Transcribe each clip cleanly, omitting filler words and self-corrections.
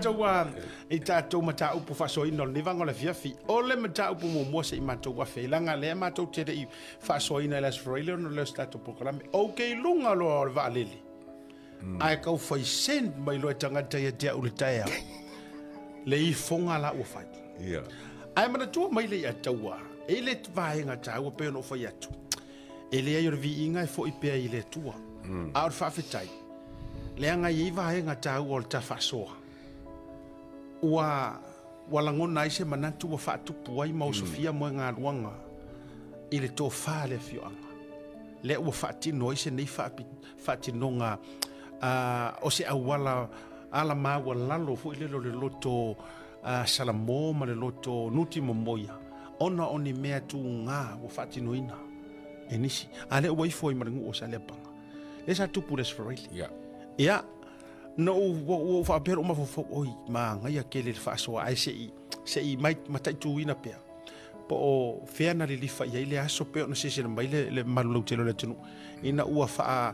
tatou i tatou mataupu faasoaina o lenei vaega o le afiafi. O le mataupu muamua se i matou afe ai, leaga lea matou te le i faasoaina i le Aso Faraile ona o le o se tatou polokalame. Ou te i luga loa o le vaalele, ae tau fai send mai loa e tagata ia te au i le taeao, le ifoga la ua fai. Ae manatua mai le Iataua, e i le vaega taua pei ona ou fai atu, e leai o le viiga e foi pea i le Atua. A o le faafetai, leaga e i ai vaega taua o le ta faasoa, ua ua lagona ai se manatu ua faatupu ai ma osofia moegaluaga i le tofa a le afioaga, lea ua faatino ai se nei faatinoga o se auala ala maualalo foi lele o le loto Salamo ma le loto Nuti Momoia, ona o ni mea tuga ua faatinoina e nisi, a lea ua ifo ai ma le nuu o Saleapaga, lea sa tupu i le Aso Faraile. Ia, na ou, ua ou faapea lou mafaufau, oi, manaia tele le faasoa, ae se i, se i mataituina pea, po o fea na lilifa i ai le aso pei ona silasila mai le, le mamalu lautele o le atunuu, ina ua faa,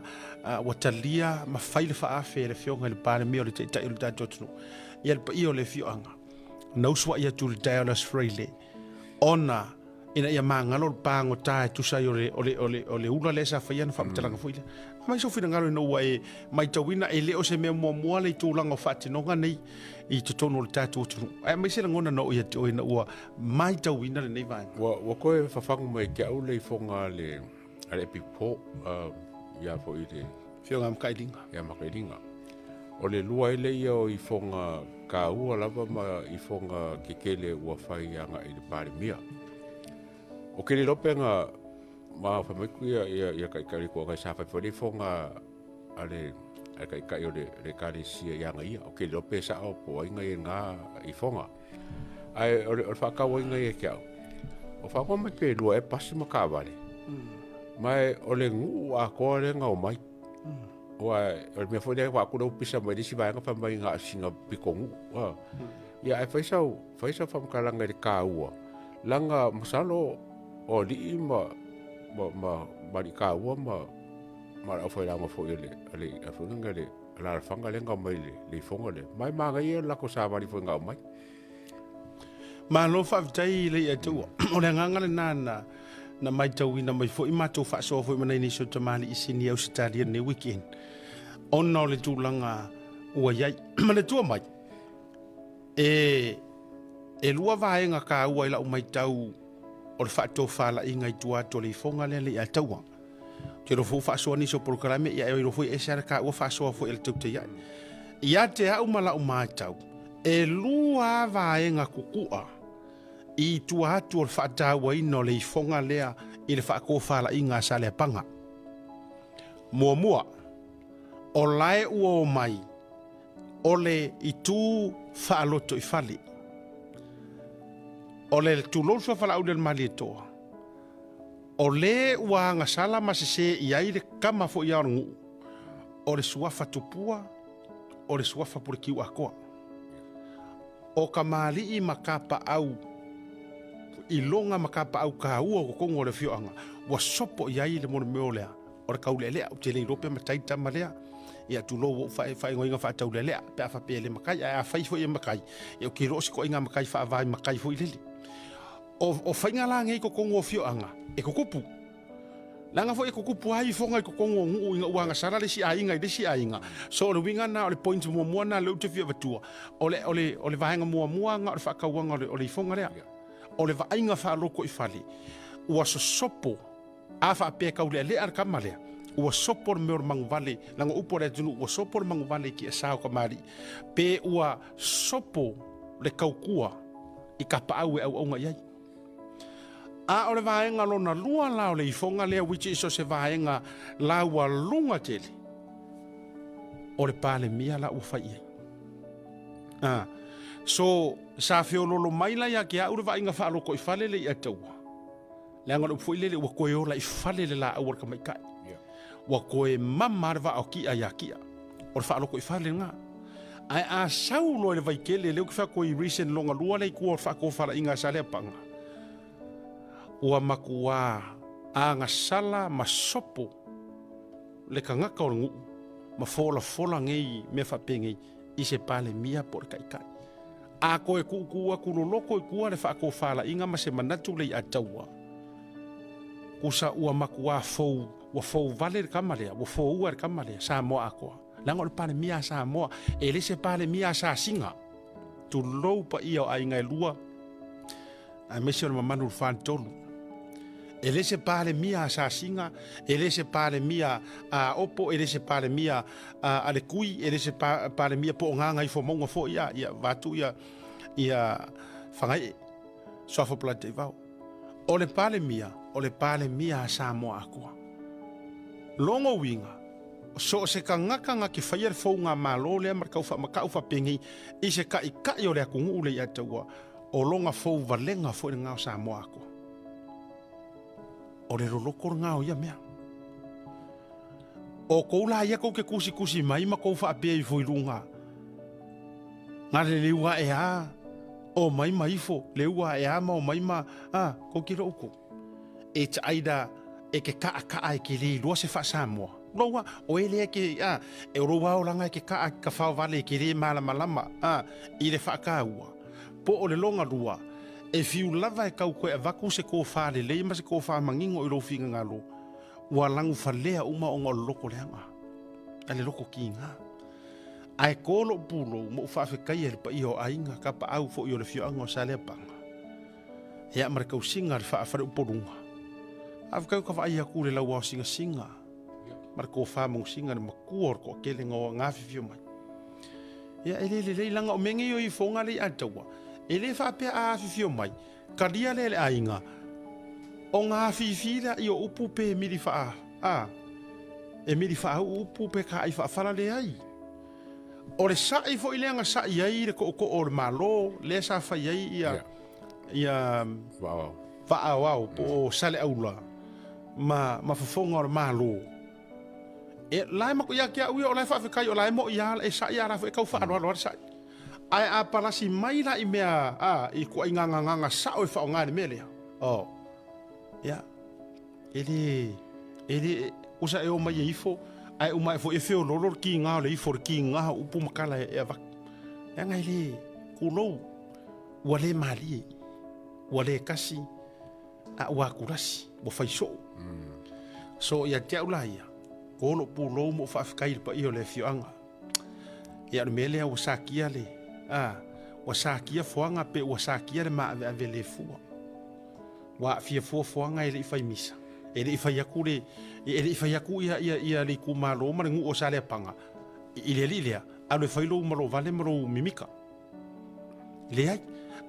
ua talia ma fai le faaafe e le Afioga i le Palemia o le Taitai o le tatou atunuu, ia le paia o le afioaga, na usuai atu i le taeao o le Aso Faraile, ona ina ia magalo le pagota e tusa ai o le, o le, o le, o le ula lea sa faia na faamatalaga foi lea. Aumai sou finagalo ina ua e matauina e le o se mea muamua le tulaga o faatinoga nei i totonu o le tatou atunuu. Ae aumai se lagona na oo ia te oe ina ua matauina lenei vaega. Ua toe fafagu mai te au le ifoga a le, a le Epic Po, ia foi le Afioga Makailiga. Ia Makailiga. O le lua ai lea ia o ifoga taua lava ma ifoga tetele ua fai agai i le Palemia. O ke le iloa pe na ma fai mai ku ia ia ia taitai o le Itu Agai sa fai foi le ifoga a le a le taitai o le le Ekalesia ia ia. O ke le iloa pe sao po o ai na ia na ifoga. Ae o le o le faatauaiga ia te au, o fagoa mai pe lua ea pasi ma taavale. Ma o le nuu atoa lea na omai. Aua o le mea foi lea ua aku lea ua pisa mai le isi vaega fai mai na o sina pitonuu. Ia ae fai sau fai sau faamatalaga i le taua, leaga masalo o alii ma ma ma ma alii taua ma ma le aufailaoga foi o le o le foi lea le alaalafaga lea na omai i le ifoga lea. Ma e manaia le latou savali foi na omai. Malo faafetai i le Atua. O le agaga lena na na matauina mai foi matou faasoa foi ma nai nisi o tamalii sini Ausetalia lenei weekend ona o le tulaga ua i ai. Manatua mai, e, e lua vaega taua i lau matau o le faatofalaiga i tua atu o le ifoga lea le i Ataua. Ou te iloa foi ua faasoa nisi o polokalame, ia e iloa foi e ese lava le taua faasoa foi a le tautai ai. Ia te au ma lau matau, e lua lava vaega kukua i tua atu o le faatauaina o le ifoga lea i le faatofalaiga a Saleapaga. Muamua, o lae ua omai o le itu faalotoifale. O le tulou suafa-lauli o le Malietoa, o le ua agasala ma sese i ai le kama foi a o le nuu, o le suafa tupua, o le suafa pulekiu atoa. O kamali'i ma kapaau iloga ma kapaau taua o totonu o le afioaga, ua sopo i ai le mea lea o le taulealea. Ou te le iloa pe matai le tama lea, ia tulou ua ou faaigoaina faataulealea pe a faapea e le matai, ae afai foi e matai, ia ou te iloa o se ituaiga matai faavae matai foi lele. O faiga la nei i totonu o afioaga e tutupu. Leaga foi e tutupu lava ifoga i totonu o nuu ina ua agasala le isi aiga i le isi aiga. So o le uiga lena o le point muamua lena lea ou te fia avatua, o le, o le, o le vaega muamua lena o le faatauaga o le, o le ifoga lea. O le vaaiga faalotoifale, ua sosopo, a faapea e taulealea le tama lea, ua sopo le mea o le manuvale, leaga o upu a le atunuu, ua sopo le manuvale i tiasa o kamali'i, pe ua sopo le tautua i tapaau e auauna i ai. A o le vaega lona lua la o le ifoga lea which is o se vaega laualuga tele, o le Palemia la ua fai i ai. Ah, so sa feololo mai la ia te au le vaaiga faalotoifale le i Ataua, leaga o le upu foi lele ua toe ola i fale le laau a le tamaitai. Ua toe mama le vaa o Kia ia Kia. O le faalotoifale lena. Ae a sau loa i le vaitele, lea ou te fai atu ai recent lona lua lea i tua o le faatofalaiga a Saleapaga, ua matua agasala ma sopo le tagata o le nuu ma folafola nei mea faapenei. I se Palemia po o le Taitai. A toe tuutuu atu loloto i tua le faatofalaiga ma se manatu Leiataua, tusa ua matuā fou, ua fou vale le tama lea, ua foua le tama lea, Samoa atoa. Leaga o le Palemia a Samoa, e le se Palemia a Sasiga. Tulou paia o aiga e lua, aemaise o le mamalu o le Faletolu. E le se Palemia a Sasiga, e le se Palemia a Opo, e le se Palemia a le Kui, e le se Palemia po o Gagaifomauga foi, a ia vaeatu ia ia Fagaie, Suafa Polataivao. O le Palemia, o le Palemia a Samoa atoa. Lona uiga, so o se tagata na te faia le fouga-malo lea ma le tau faamatau faapenei i se taitai o le atunuu Leiataua, o lona fou valega foi lena o Samoa atoa. O le loloto lena o ia mea. O tou la ia tou te tusitusi mai ma tou faapea ifo i luga, na le liua ae a, omai ma ifo, liua ae a ma omai ma, a, tou te iloa outou. It's either e te kaʻakaʻa e te le iloa se faa-Samoa, lou a, o e lea e te, a, e o lou aolaga e te kaa kafao vale e te le malamalama, a, i le faataua. Po o le lona lua, e fiu lava e tau toe avatu se tofa lelei ma se tofa manino i lou finagalo, ua lagufalea uma ona o le loto leaga, a le loto kiga. Ae to lou pulou ma ou faafetaia i le paia o aiga, tapaau foi o le afioaga o Saleapaga, ia ma le tausiga a le faa-faleupoluga. Faafetai ua ka vaai atu i le lauao singasinga ma le tofa mausiga le matua o le toatele na o gafifio mai. Ia e le lelei leaga o mea nei o ifoga lea i Ataua, e le faapea a afifio mai, talia lea e le aiga, ona afifi lea o upu pe mili faa, a, e mili faauu upu pe taai faafala leai. O le sa'i foi lea na sa'i ai le tootoo o le Malo lea sa fai ai ia, ia Vaaoao po o Saleaula ma, ma fofoga o le Malo. E, la e mako ia te au ia o la e faafetai o la e mo'i lava e sa'i a la foi e tau faaaloalo lava le sa'i. Ae a palasi mai la i mea a, i ituaiga gagana sao e faaaoga i le mea lea, oh, ia, e le, e le, usa e omai e ifo, ae uma ae foi e feololo le kiga o le ifo, le kiga o upu ma tala e avatu. Leaga e le, tulou, ua le malie, ua le kasi, a ua akurasi, ua fai soo. So ia te au la ia, ko lou pulou ma ou faafetai i le paia o le afioaga. Ia o le mea lea ua sakia le, a, ua sakia foaga pe ua sakia le maaveave le fua. Ua aafia fua foaga e le i fai misa. E le i fai atu le, e le i fai atu ia, ia, ia le itumalo ma le nuu o Saleapaga i le alii lea, alu e fai lou malovale ma lou mimika. Leai.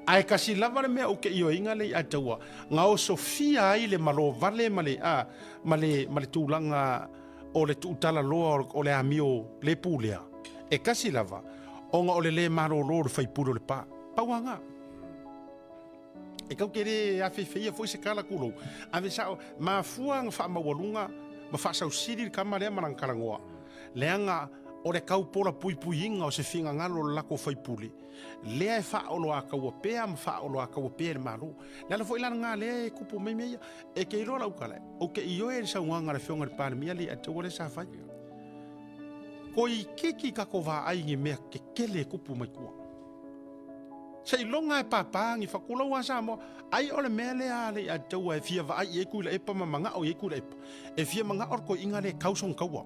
Ae kasi lava le mea ou te ioeina lea i Ataua, na osofia ai le malovale ma le, a, ma le, ma le tulaga o le tuutalaloa o le amio le pulea, e kasi lava, ona o le le malolo o le faipule o Lepa. Pau lava na. E kau te le afeifeia foi se tala tulou, ave sao, mafua na faamaualuga ma faasausili le tama lea ma lana talanoa, leaga o le tau pola puipuiina o se finagalo o le latou faipule, lea e faaoloataua pea ma faaoloataua pea e le Malo. Le ala foi la lena lea e tupu mai mea ia. E te iloa lau tala, ou te ioe i le saunoaga a le Afioga i le Palemia lea i Ataua lea sa fai. Toeitiiti tatou vaai i ni mea tetele e tupu mai tua. Seiloga e pāpā ni fatulau a Samoa. Ai o le mea lea a le Ataua e fia vaai i ai Tuilaepa ma manao i ai Tuilaepa. E fia manao le toeaina lea e tau sona taua.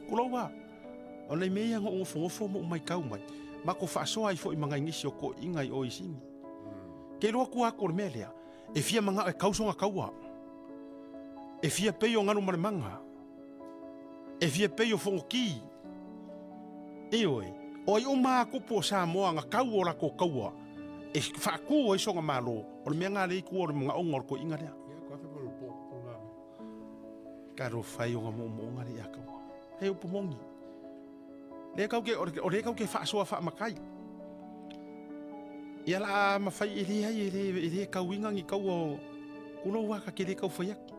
Tulou a. O nai mea ia na ou nofonofo ma ou maitau mai, matou faasoa ai foi ma nai nisi o toeaiina i o i Sini. Ke iloa tua atu o le mea lea, e fia manao e tau sona taua. E fia pei o Galumalemana. E fia pei o Fonoti. Ioe, o ai uma a tupu o Samoa na tau o latou taua e faatu ai sona Malo, o le mea na lea i tua o le manaoga o le toeaina lea. Talofa e i ona moomooga lea ia taua. He upu moni. Lea kau ke, o lea kau ke faasoa faamatai. Ia la mawhai e le ai, e le, e le kauinga ni kaua o kulou a ka ke le kau whai atu.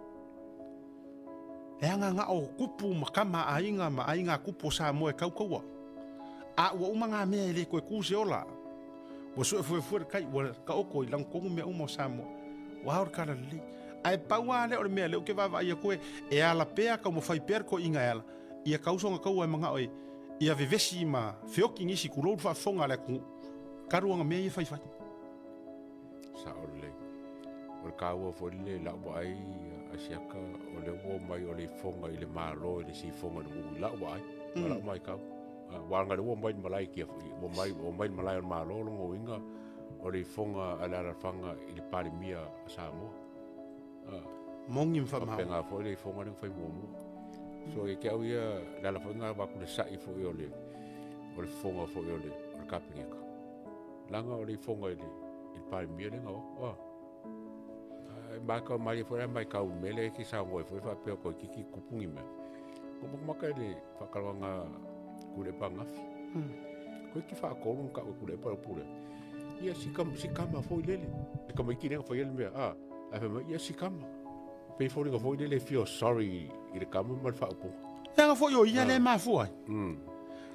E anga nga o kupu ma kama a aiga ma aiga kupu o Samoa e kaukaua. A ua uma ngā mea e le koe ku se ola. Ua sue fuefue le kai, ua taoto i langotonu mea uma o Samoa. Ua ao le tala lelei. Ae pau lava lea o le mea lea ou te vaavaai atu e, e ala pea, taumafai pea le toeaina e ala, ia tau sona taua e manao e, Ia vevesi ma feoki nisi kulou le faafofoga a le atunuu talu ona mea ia faifai. Sao lelei. O le taua foi lele i lau vaai Asiata, o lea ua omai o le ifoga i le Malo i le sifoga i le nuu i lau vaai ma lau matau. Aua leaga o lea ua omai i le malae i Tiafau, ua omai, ua omai i le malae o le Malo, lona uiga o le ifoga a le alaalafaga i le Palemia a Samoa. Moni ma faamaoni. Faapena foi le ifoga lea na fai muamua. So ia te au ia, le ala foi lena avatu le sa'i foi o le o le fofoga foi o le o le Kapeneta. Leaga o le ifoga i le i le Palemia lea na o atu. Ai matau malie foi la matau i le mea lea e te saunoa ai foi faapea toeitiiti tupu ni mea. Ua matamata i le faatalanoaga a Tuilaepa ananafi. Toeitiiti faatolu na tau e Tuilaepa le upu lea. Ia si tama, si tama foi lele. Le tamaiti lea na faia le mea, a, ae fai mai, ia si tama. Pei e foliga foi lele e feel sorry i le tama ma le faaupuga. Leaga foi o ia lea e mafua ai.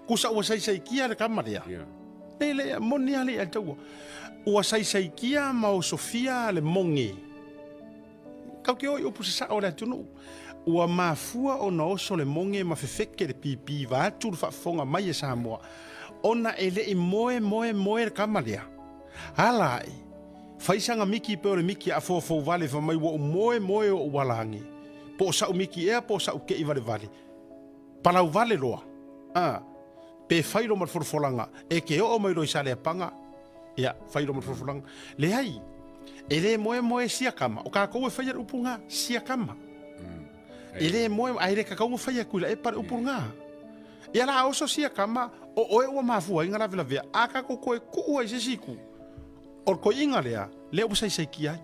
Kusa ua saisaitia le tama lea. Le, le, moni lava le ia taua. Ua saisaitia ma osofia le moge. Kau ke o i upu sasao o le atunuu. Ua mafua ona oso le moge ma fefeke le pipi vaeatu le faafofoga mai e Samoa, ona e le i moe moe moe le tama lea. Ala ae, fai saga miki pei o le miki a afoafouvale fai mai ua ou moe moe o ou ala age. Po o sa'u miki ea po o sa'u ke'i valevale. Palau vale loa. A, pe fai loa ma le folafolaga, e ke oo mai loa i Saleapaga, ia, fai loa ma le folafolaga. Leai, e le moemoe sia kama, o kakou e faia le upu nga, sia kama. E le moe, ae le kakau nga faia kui la e pa le upu nga. Ia la oso sia kama, o oe ua mafua ai nga lavelavea, a kakou koe kuu ai se isi itu. O le koiiga lea, lea ua saisaitia ai.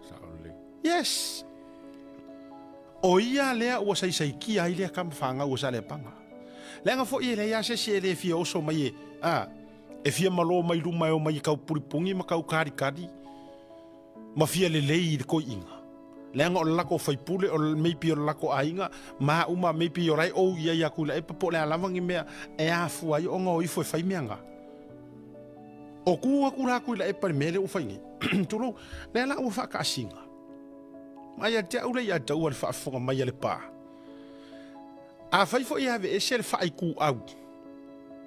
Sao lelei. Yes. O ia lea ua saisaitia ai lea kama fanau o Saleapaga. Leaga foi e leai lava se isi e le fia oso mai e, a, e fia malo mai luma e omai e tau pulipuni ma tau kalikali ma fia lelei i le toeaina. Leaga o le latou faipule, o le maybe o le latou aiga, ma uma maybe o la e ou i ai ia Tuilaepa po o le a lava ni mea e afua ai ona o ifo e fai mea na. O tu atu la Tuilaepa i le mea lea ua fai nei, tulou, lea la ua faataasiga. Ma ia te au le ia taua le faafofoga mai a le pa. Afai foi e aveese le faaituau,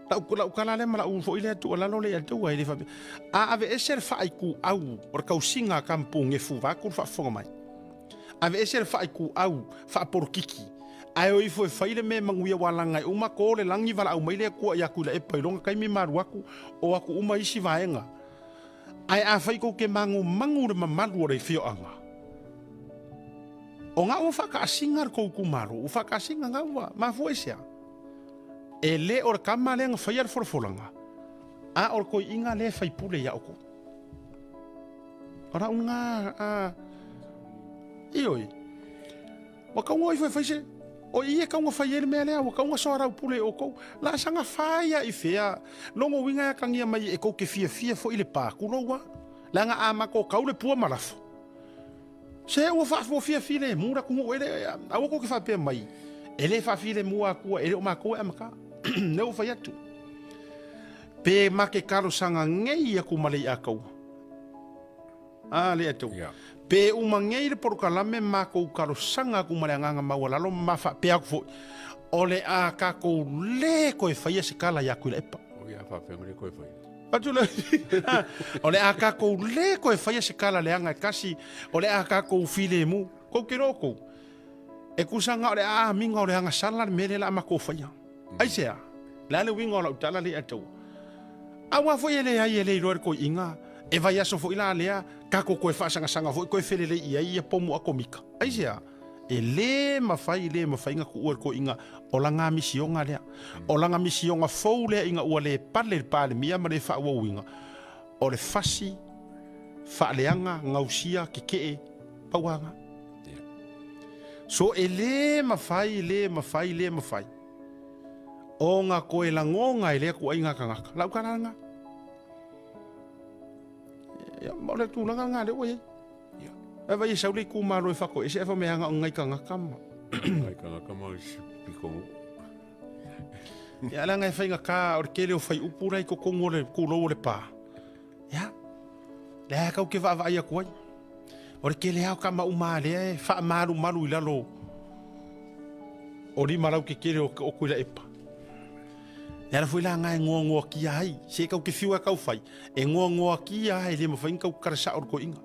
lau, lau tala lea ma lau foi lea tuualalo lea ia taua, e le faapea. A aveese le faaituau o le tausiga a Kamupugefu vaeatu le faafofoga mai, aveese le faaituau faapolokiki, ae o ifo e fai le mea e manuia ua laga e uma to le lagi valaau mai le Atua ia Tuilaepa i lona taimi ma alu atu o atu uma isi vaega. Ae afai tou te magumanu le mamalu o le afioaga, o ga ua faakaasiga le tou itumalo, ua faakaasiga ga ua mafua i sea? E le o le tama lea na faia le folafolaga, a o le toeaina lea e faipule ia outou. O lau lena, a, ioe. Ua tau ifo e fai se o i e tau fai ai le mea lea, ua tau soalaupule i outou. La saga fai a i fea, logo uiga e atagia mai e tou te fiafia foi i le pa, tulou a. Leaga a matou tau le pua ma lafo, se ua faafua fiafilemu le atunuu e le, aua tou te faapea mai, e le faafilemu Atua, e le o matou e amata. Lea ua fai atu. Pe ma ke talosaga nei atu ma le iataua. A, le atu. Yeah. Pe uma nei le polokalame makou talosaga atu ma le agaga maualalo ma faapea atu foi, o le a tatou le toe faia se tala ia Tuilaepa. O ia faapea le toe faia. Atu le, o le a tatou le toe faia se tala leaga e kasi, o le a tatou filemu. Kou te iloa outou, e tusa na o le a amiga o le agasala le mea lea o le a matou faia. Aisea? Le a le uiga o lau tala lea ia taua? Aua foi e leai e le iloa e le toeaina, e vaiaso foi la lea, tatou toe faasagasaga foi toe felelei i ai ia pomu atomika. Aisea? E le mafai, le mafai ona tuua e le toeaina o lana misioga lea. O lana misioga fou lea ina ua le pale i le Palemia ma le faaauauina, o le fasi, faaleaga, gausia, tetee, pau lava lena. So e le mafai, le mafai, le mafai ona toe lagona e lea ituaiga tagata lau tala lena. Ia, ma o le tulaga lena lea ua i ai. E vai e sau le itumalo e fatoese ae fai mai ana o nai tagata ma. Nai tagata ma isi pitonuu. Ia, leaga e faigata o le tele o faiupu la i totonu o le tulou o le pa. Ia, lea kau ke vaavaai atu ai. O le tele lava o tama uma lea e faamalumalu i lalo o lima lau tetele o Tuilaepa. Le ala foi la nga e ngoangoakia ai, se kau te fiu e kau fai, e ngoangoakia ai le mawhai kau karasa o ko inga.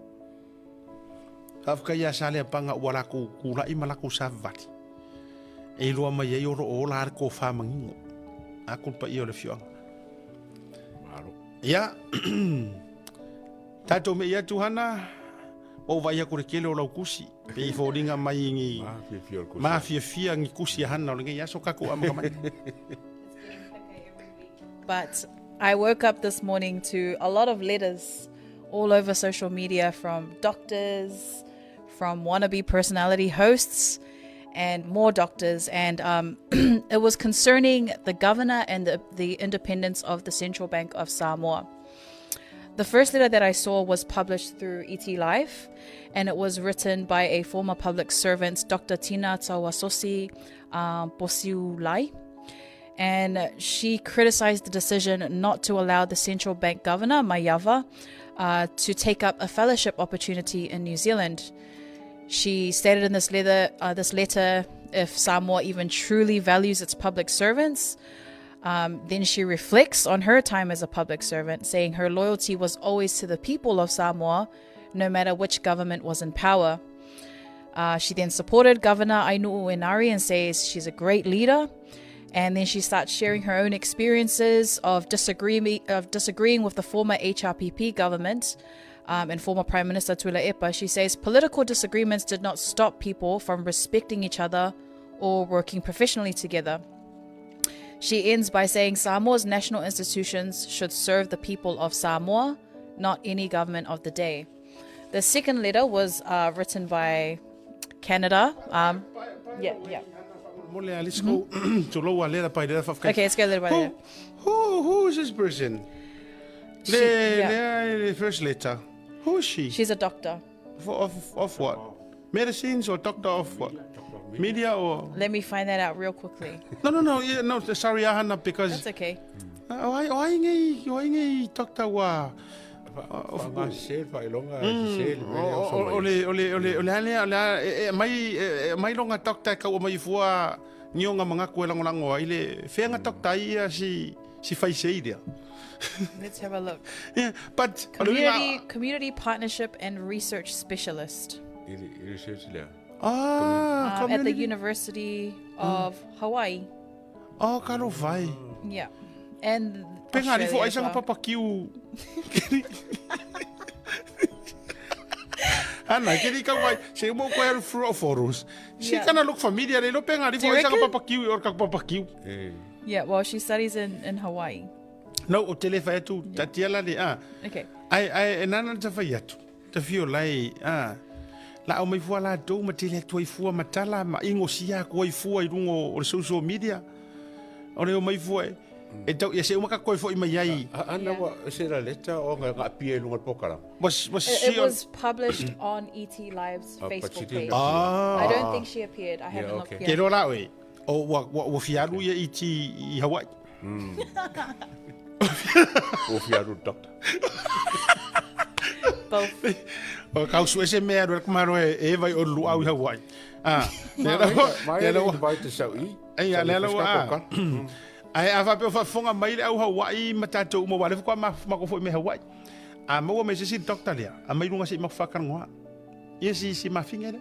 Faafetai ia Saleapaga ua lakou kulaʻi ma lakou savavali. E iloa mai ai o lo o ola a le kofa manino. Aku le paia o le afioaga. Malo. Ia, tatou mei atu Hana, ua ou vaai atu i le tele o lau tusi, pei e foliga mai ni Mafiafia o le kusi. mafiafia ni tusi a Hana o lenei aso tatou amata mai. But I woke up this morning to a lot of letters all over social media from doctors, from wannabe personality hosts, and more doctors. And it was concerning the governor and the independence of the Central Bank of Samoa. The first letter that I saw was published through ET Life, and it was written by a former public servant, Dr. Tina Tauasosi Posiulai. And she criticized the decision not to allow the central bank governor, Maiava, to take up a fellowship opportunity in New Zealand. She stated in this letter, if Samoa even truly values its public servants, then she reflects on her time as a public servant, saying her loyalty was always to the people of Samoa, no matter which government was in power. She then supported Governor Ainuu Enari and says she's a great leader. And then she starts sharing her own experiences of disagreeing with the former HRPP government and former Prime Minister Tuilaepa. She says political disagreements did not stop people from respecting each other or working professionally together. She ends by saying Samoa's national institutions should serve the people of Samoa, not any government of the day. The second letter was written by Canada. Yeah. Mole, let's go to lower letter by letter. Okay, let's go letter by letter. Who is this person? Yeah. The first letter. Who is she? She's a doctor. Of what? Medicines or doctor of what? Media or? Let me find that out real quickly. No. Yeah, no, sorry, Hana, because That's okay. O ai ngai doctor wa Whangasese, whailonga, se, le mea o o le o le o le o le ale o le e mai e mai longa doctor ka o mai fua ni o nga ko lango lango ai le whenga doctor ia si fai sei dia. Let's have a look. Yeah, but Community partnership and research specialist I research lea. Ah, at the community. University of Hawaii. Oh, ka lo vai. Yeah. And Penga ri fo Australia ai as sanga well. papa kiu. Ana, keri ka wai, se mo ko aru fro forus. Si kana look familiar le lo penga ri Do fo you ai sanga reckon? papa kiu or ka papa kiu. E, Yeah, well, she studies in Hawaii. No, o tele fa atu, tatia la le ah. Okay. Ai ai e nana ta fai atu. Ta fio lai ah. La au mai fua la tou ma tele atu ai fua matala ma ingo sia ko ai fua i rungo o le social media. O le o mai fua e. E tau ia se uma ka koe foi mai ai. Ana wa se la leta o nga nga pie lunga pokala. Was It, she it on- was published on ET Live's Ah, but Facebook she didn't page. Ah. I don't think she appeared. I haven't looked okay. Ke yet. roa la oe. O ua fialu ia i ti i Hawaii. O fiaru doctor. Both. O kau su ese mea rua kumaro e vai o luau i Hawaii. Ah, le la Mai le le la invite sau i. Ai, le la ah. Ai a fa pe fa fonga mai le au Hawaii ma tātou uma wale kwa ma ko foi me Hawaii. A mo me se si doctor lea. A mai lunga se ma fa kangoa. Ia si ma finga le.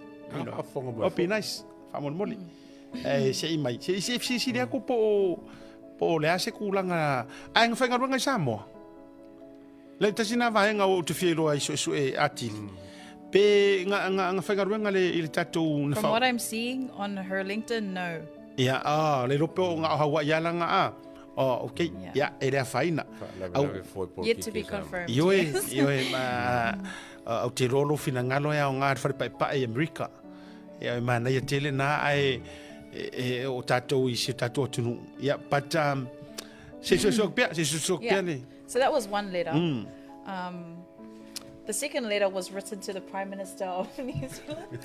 A fonga mai. O be nice. Fa mo moli. Eh se i mai. Se se se si le ko po le a se kulanga. Ai nga whainga ruanga i Samoa. Le tasina vaenga o te whieroa i su e atili. Pe nga whainga ruanga le i le tātou na From what I'm seeing on her LinkedIn, no. Ia, ah, le rope o ngā Hawaii alanga a. Oh, okay. Yeah. Ia, e rea whaina. Yet to be confirmed. Ioe, ioe, ma, au te rolo whinangalo ea o ngā whare pai pai i Amerika. Ia, e mana ia tele nā ai e, o tātou i se tātou atunu. Ia, but, se su su pia, se su su pia Yeah. le. So that was one letter. The second letter was written to the Prime Minister of New Zealand.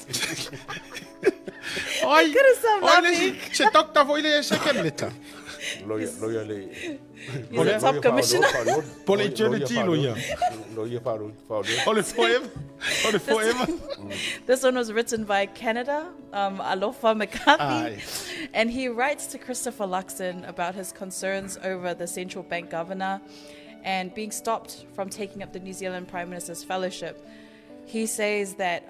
Oi, couldn't stop oi, le laughing. si- se doctor foi le second letter. Lawyer, lawyer le. He's a top commissioner. Po le eternity lawyer. Lawyer whaaro, whaaro. O le forever. O le forever. This one was written by Canada, Alofa McCarthy. Aye. And he writes to Christopher Luxon about his concerns over the central bank governor and being stopped from taking up the New Zealand Prime Minister's fellowship. He says that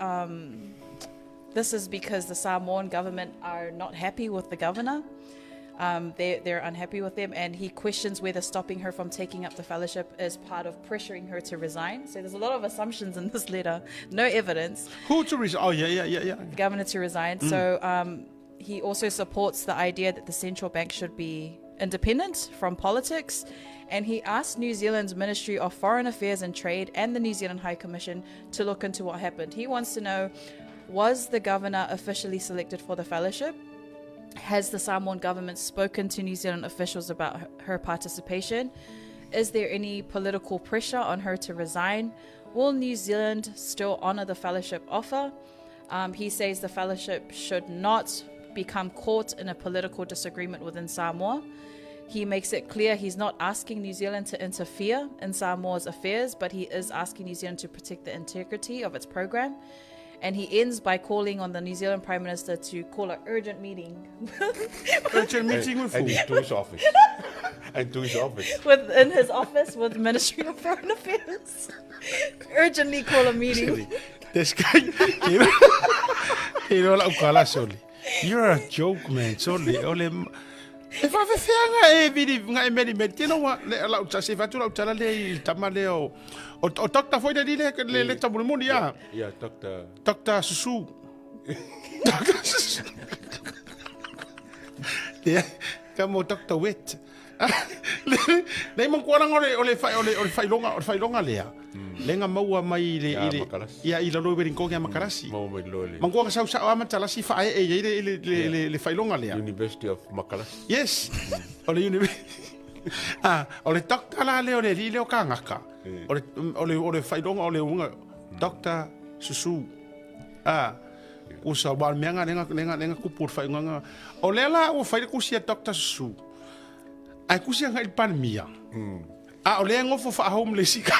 this is because the Samoan government are not happy with the governor. They're unhappy with them, and he questions whether stopping her from taking up the fellowship is part of pressuring her to resign. So there's a lot of assumptions in this letter, no evidence. Who to resign? Oh, yeah, yeah, yeah, yeah. The governor to resign. So he also supports the idea that the central bank should be independent from politics, and he asked New Zealand's Ministry of Foreign Affairs and Trade and the New Zealand High Commission to look into what happened. He wants to know, was the governor officially selected for the fellowship? Has the Samoan government spoken to New Zealand officials about her participation? Is there any political pressure on her to resign? Will New Zealand still honour the fellowship offer? He says the fellowship should not become caught in a political disagreement within Samoa. He makes it clear he's not asking New Zealand to interfere in Samoa's affairs, but he is asking New Zealand to protect the integrity of its program. And he ends by calling on the New Zealand Prime Minister to call an urgent meeting. Urgent meeting with And who? to his office. And to his office. In his office with the Ministry of Foreign Affairs. Urgently call a meeting. This guy, you know, like, Soli. You're a joke, man. Soli, ole. E whawhewhea e viri nga e meri meri. Tino wa, le lau ta se whatu lau tala le i tama le o. O Dr. Foy le le le tamulimuli ya. Yeah, Dr. Dr. Susu. Dr. Susu. Yeah, kamo Dr. Wet. Le mong kuala ole ole whai ole ole whailonga ole whailonga lea. Lenga maua mai le Ya, ile Makarasi. ia i lalo i ringo ya Makarasi. Maua mai lo le. Mangua ka sau ama talasi fa e e le le le le whailonga lea. University of Makarasi. Yes. O le Ah, o le doctor la le o le li le o ka ngaka. O le ole ole whailonga o le unga Dr. Susu. Ah. Usa wa mea nga lenga lenga lenga kupu whailonga. O le la o whaile kusia Dr. Susu. Ai kusia ngai palmia. Ah, o le ngofo fa homeless ka.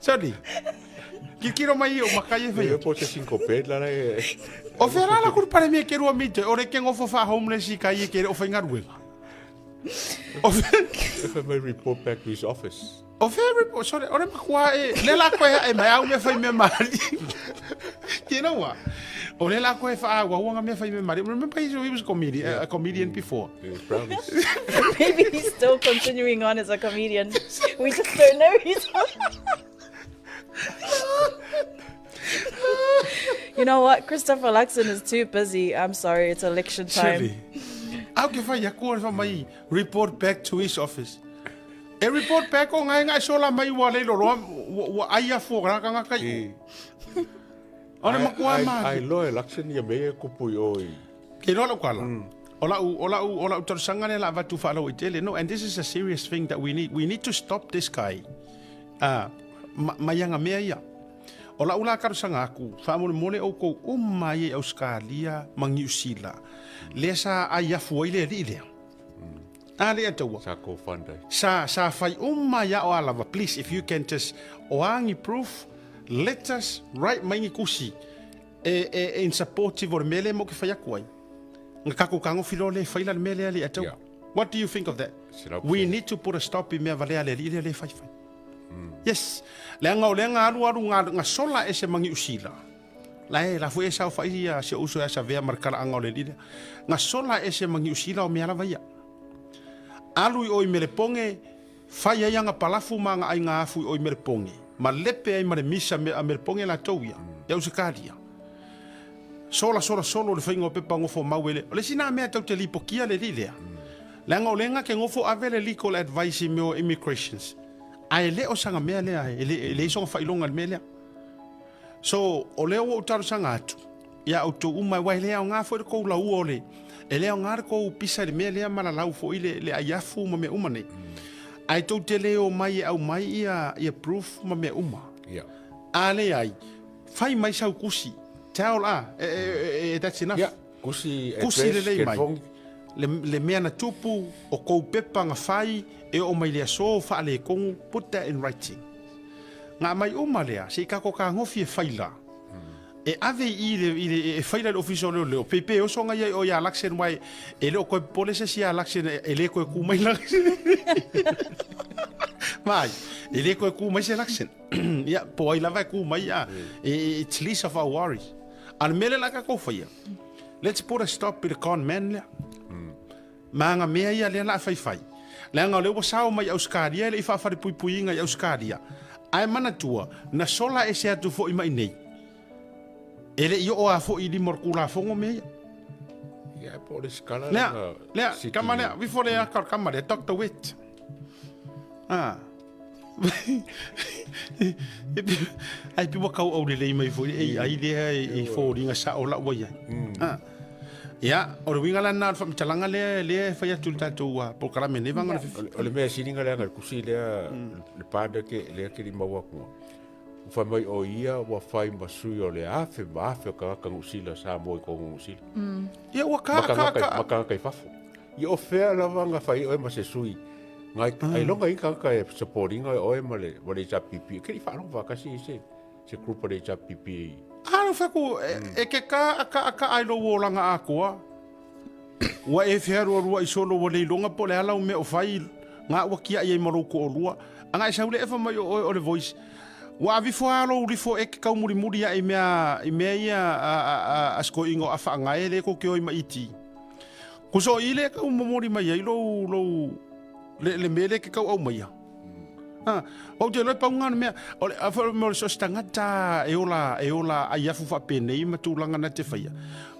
Sorry. Kikiro mai o makai e Le whai. po te cinco pe la le. O whera la kuru pare mea ke rua mite, o re ke ngofo fa homeless i kai e ke o whaingaruega. O whera... If I may report back to his office. O whera, sorry, o re makua e, le la koe e mai au mea whai mea mari. You know what? O le la koe wha awa, uanga mea whai mea mari. Remember he was a comedian before. Brownies. Maybe he's still continuing on as a comedian. We just don't know he's on. You know what? Christopher Luxon is too busy. I'm sorry, it's election time. Surely. Au ke whai aku o mai report back to his office. E report back o ngai ngai sola mai wa le loro wa ai a fo ra ka kai. O le makua ma. Ai lo election ia me kupu i oi. Ke lo kwala. Ola u ola u ola u tolsanga le la va tu fa lo itele. No, and this is a serious thing that we need. We need to stop this guy. Ah, mayanga mea ia. Ola ula karusanga aku, whaamole mole o kou o mai e Australia mangiusila. Le sa ai afu ai le li lea. A le ataua. Sa ko fanda. Sa sa whai o mai o alava. Please, if you can just oangi proof, let us write maingi kusi e in supportive o le mele mo ke whai aku ai. Nga kako kango filo le whaila le mele ali ataua. Yeah. What do you think of that? We need to put a stop i mea valea le li le le whai whai. Yes. Le anga o le anga alu alu ngā sola e se mangi usila. La e la fue sa fai ia se uso e sa vea markala anga o le lile. Ngā sola e se mangi usila o mea lava ia. Alu i oi mere ponge, whai ai anga palafu ma ngā ai ngā afu i oi mere ponge. Ma lepe ai mare misa me a mere ponge la tau ia. Ia usa karia. Sola sola solo le whainga o pepa ngofo mauele. O le sina mea tau te lipokia le lilea. Le anga o le anga ke ngofo avele legal advice i meo immigrations. Ai le o sanga mea lea, e le isonga whailonga le mea lea. So, o leo o utaru sanga atu. Ia o tō umai wai lea o ngā fo le kou la ua o le. E lea o ngā le kou pisa le mea lea mala lau fo i le aiafu ma mea uma nei. Ae tou te le omai e aumai ia ia proof ma mea uma. Ia. A leai, fai mai sau kusi. Tell a, e, e, e, that's enough. Ia, kusi Kusi address, lelei mai. telefoni. Le, le mea na tupu, o kou pepa na fai, e oo mai le aso, faaletonu, put that in writing. Ga aumai uma lea, se i tatou tagofi e faila. E ave i i le, i le, e faila i le Ofisa o Leoleo, pe pe oso ga ia i o ia Laksen, wai e le o koe popole se isi ia Laksen, e le koe ku mai Laksen. Mai, e le koe ku mai se Laksen. Ia, po ai lava e ku mai, a, e, it's least of our worries. A le mea lea la tatou faia, let's put a stop i le con man lea. Ma aga mea ia lea la a faifai. Leaga o lea ua sao mai Ausetalia e le i faafalepuipuiina i Ausetalia. Ae manatua, na sola ese atu foi mai nei. E le i oo a foi i lima o le Tulafono mea ia. Ia, po o le sikala Lea, lena lea, siti. kama lea, vifo lea aka o le kama lea, Dr. Witt. Ah. Ai pi ua kau au lelei mai foi le AI lea i foliga sao lau ua iai. Ah. Ia, o le uiga la lena o le faamatalaga lea lea e fai atu i le tatou polokalame nei vaega o le fifi. O le mea siliga leaga le kusi lea le pa lea ke lea ke maua atu. Ua fai mai o ia ua fai ma sui o le afe ma afe o tagata Niu Sila sa mo i totonu o Niu Sila. Ia ua ka ka ka. Ma tagata i fafo. Ia o fea lava na fai oe ma se sui. Ngai ailoga i tagata e support ina oe ma le ma le HRPP. Ke i faalogo faatasi i se se group o le HRPP. Alo faku e ke ka aka aka ai lou olaga atoa. Ua e fealualuaʻi solo ua le iloga po o le a lau mea o fai ga ua kiaʻi ai ma lou toalua. Aga e sau le efa mai o oe o le voice. Ua avifo a lou lifo e ke taumulimuli aʻe i mea i mea ia a a a a sikoiʻiga o afaagae le kou ke oi ma iti. Kuso o i le tau momoli mai ai lou lou le le mea le ke tau aumaia. Ha, ou te iloa e pau lena o le mea, o le, a foi o le so o se tagata e ola, e ola aiafu faapenei ma tulaga na te faia,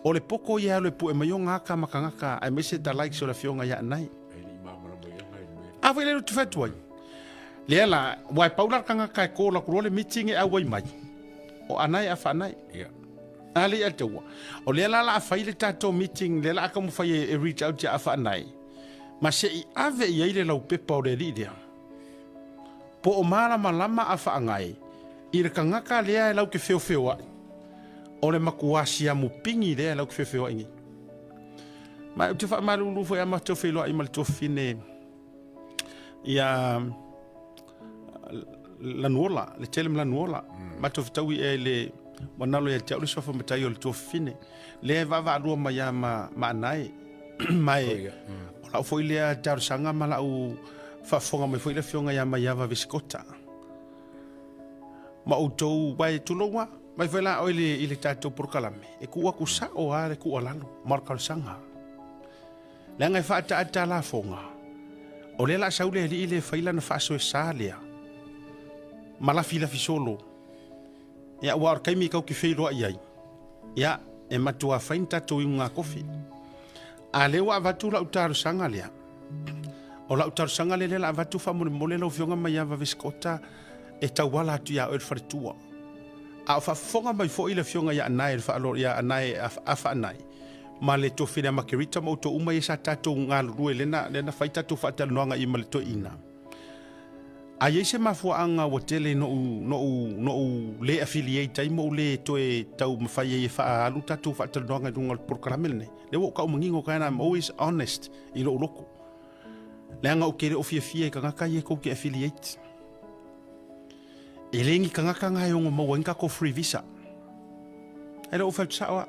o le poko ia e alu e pue mai o gaka ma tagata aemaise the likes o le afioga ia Anae. E le i malamalama ia ngai le mea. A foi le lotu fai atu ai. Lea la, ua e pau la le tagata e call atu loa le meeting e auai mai, o Anae a Faanae. Ia. A le i ataua. O lea la la a fai le tatou meeting, lea la a taumafai e, e reach out ia a Faanae, ma se i ave i ai le laupepa o le alii lea. Po o malamalama a Faagae i le tagata lea e lau te feofeoaʻi, o le matua siamu pigi lea e lau te feofeoaʻi nei. Ma ou te faamalulu foi a matou feiloai ma le tuafafine ia Lanuola, le tele ma Lanuola. Mm. Matou fetaui ea i le ua nalo ia te au le suafa matai o le tuafafine. Lea e vaavaalua mai a ma, ma Anae. Ma e, oh, yeah. mm. o lau foi lea talosaga ma lau faafofoga mai foi le afioga ia Maiava Vesikota. Ma outou, uae tulou a, mai foi la oe le, i le tatou polokalame, e tuu atu sao a le tuualalo ma o le talosaga. Leaga e faataata lafoga, o lea la sau le alii le fai lana faasoesa lea, ma lafilafi solo. Ia, aua o le taimi tatou te feiloai ai, ia, e matua fai ni tatou iuga kofi. A lea ua avatu lau talosaga lea, o lau talosaga lea lea la avatu faamolemole lau Afioga Maiava Vesikota e tauala atu ia oe le faletua. A o faafofoga mai foi le Afioga ia Anae le faalo ia Anae Afa Anae ma le Tofile Makerita ma outou uma ia sa tatou galulue lena lena fai tatou faatalanoaga i ma le toeaina. A i ai se mafuaaga ua tele noʻu, noʻu, noʻu le affiliate ai ma ou le toe taumafai ai e faaalu tatou faatalanoaga i luga o le polokalame lenei, lea ua ou tau manino and I'm always honest i lou loto. Leaga ou te le o fiafia i tagata ia tou te affiliate. E le ni tagata na e ono maua ai ni tatou free visa. E le o fai atu sao a.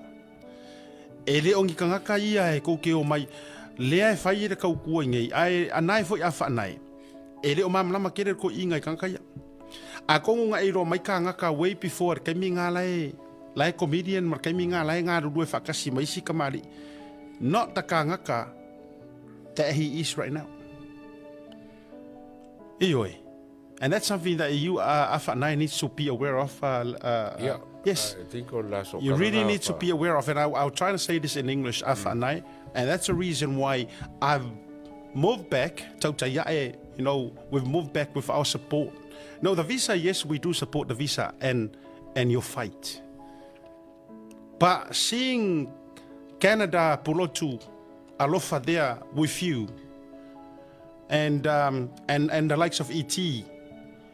E le o ni tagata ia e tou te omai lea e fai e le tautua i nei, ae anae foi a faanae, e le o malamalama tele le toeaina i tagata ia. Atonu na e iloa mai kānaka way before le taimi nga la e la e comedian ma le taimi nga la e galulue faatasi ma isi kamali'i, not the kānaka that he is right now. Ioe. And that's something that you, Afa needs to be aware of. Yeah, yes. I think o la so You really need to be aware of, and I'll try to say this in English, Afa mm. And that's the reason why I've moved back, Tautaiae, you know, we've moved back with our support. No, the visa, yes, we do support the visa and, and your fight. But seeing Canada Pulotu alofa there with you, And, um, and, and the likes of ET,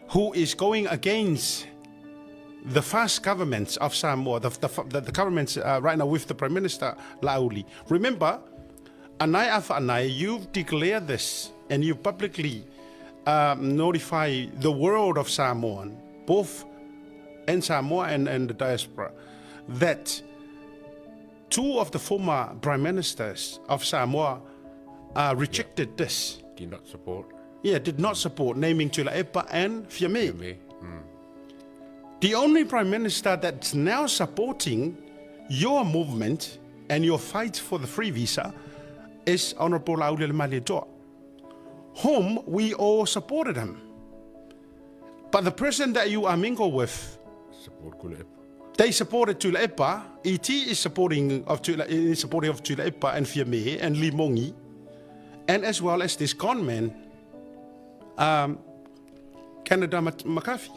who is going against the fast governments of Samoa, the, the, the, the governments uh, right now with the Prime Minister, Lauli. Remember, Anai Afa Anai, you've declared this and you publicly um, notify the world of Samoan, both in Samoa and, and the diaspora, that two of the former prime ministers of Samoa uh, rejected yeah. this. Did not support. Yeah, did not support naming Tuilaepa and Fiame. Fiame. Mm. The only prime minister that's now supporting your movement and your fight for the free visa is Honorable Laaulialemalietoa, whom we all supported him. But the person that you are mingle with, Support Tuilaepa. They supported Tuilaepa. ET is supporting of Tula, is supporting of Tuilaepa and Fiame and Limongi, and as well as this con man, um, Canada McCarthy.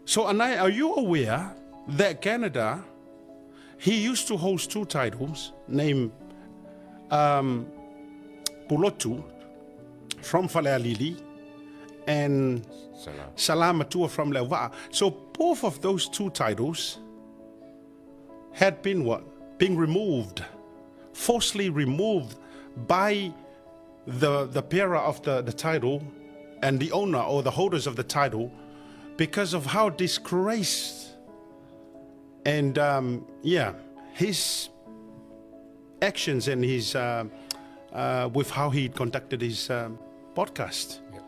So Anai, are you aware that Canada, he used to host two titles named um, Pulotu from Falealili and Salam. Salamatua from Leva'a. So both of those two titles had been what? Being removed, forcibly removed by the, the bearer of the, the title and the owner or the holders of the title because of how disgraced and um, yeah, his actions and his uh, uh, with how he conducted his um, podcast, yep.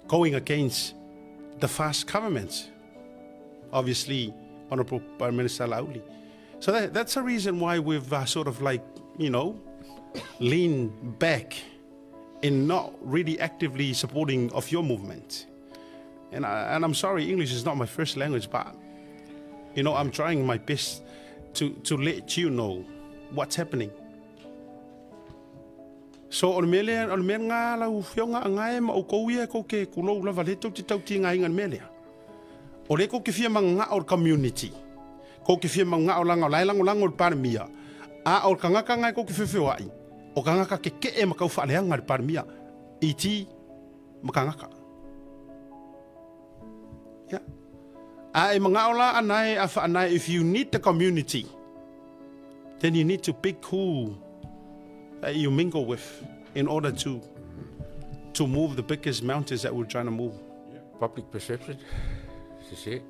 going against the fast government, obviously Honorable Prime Minister Lauli. So that, that's a reason why we've uh, sort of like, you know, leaned back in not really actively supporting of your movement. And, I, and I'm sorry, English is not my first language, but, you know, I'm trying my best to, to let you know what's happening. So o le mea lea, o le mea ngā lau whionga a ngae ma o kou ia kou ke kulou lava le tau te tau ti ngā inga mea lea. O le kou ke whia manga o le community. Kou ke whia manga o langa o lai lango lango le paramia. A o le kangaka ngai kou ke whiwhiwa ai. O kangaka ke ke e makau whaaleanga le paramia. I ti makangaka. Yeah. A e manga o la anae a whaanae, if you need the community, then you need to pick who that you mingle with in order to to move the biggest mountains that we're trying to move. Yeah. Public perception, is it?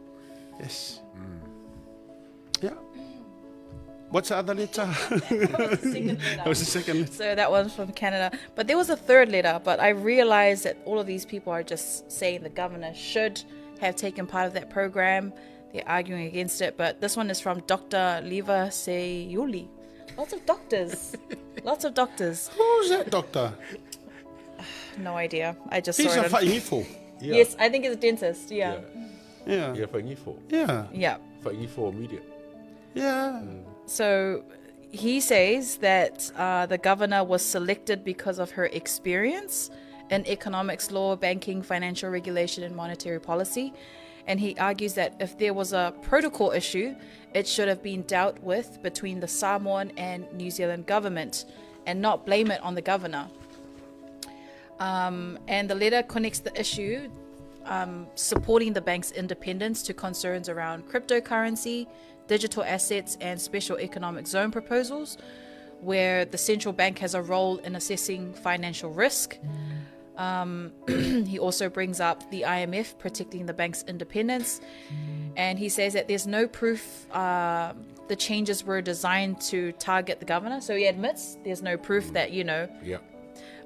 Yes. Mm. Yeah. What's the other letter? that was the second letter. That was the second letter. So that one's from Canada. But there was a third letter, but I realized that all of these people are just saying the governor should have taken part of that program. They're arguing against it. But this one is from Dr. Leva Seyuli. Lots of doctors. Lots of doctors. Who's that doctor? No idea. I just He's saw a it. on- whaingifo. Yeah. Yes, I think it's a dentist. Yeah. Yeah. Yeah, whaingifo. Yeah. Yeah. Whaingifo media. Yeah. So he says that uh, the governor was selected because of her experience in economics, law, banking, financial regulation, and monetary policy. And he argues that if there was a protocol issue, it should have been dealt with between the Samoan and New Zealand government and not blame it on the governor. Um, and the letter connects the issue um, supporting the bank's independence to concerns around cryptocurrency, digital assets, and special economic zone proposals, where the central bank has a role in assessing financial risk. Um, he also brings up the IMF protecting the bank's independence, and he says that there's no proof uh, the changes were designed to target the governor. So he admits there's no proof that, you know, Yeah.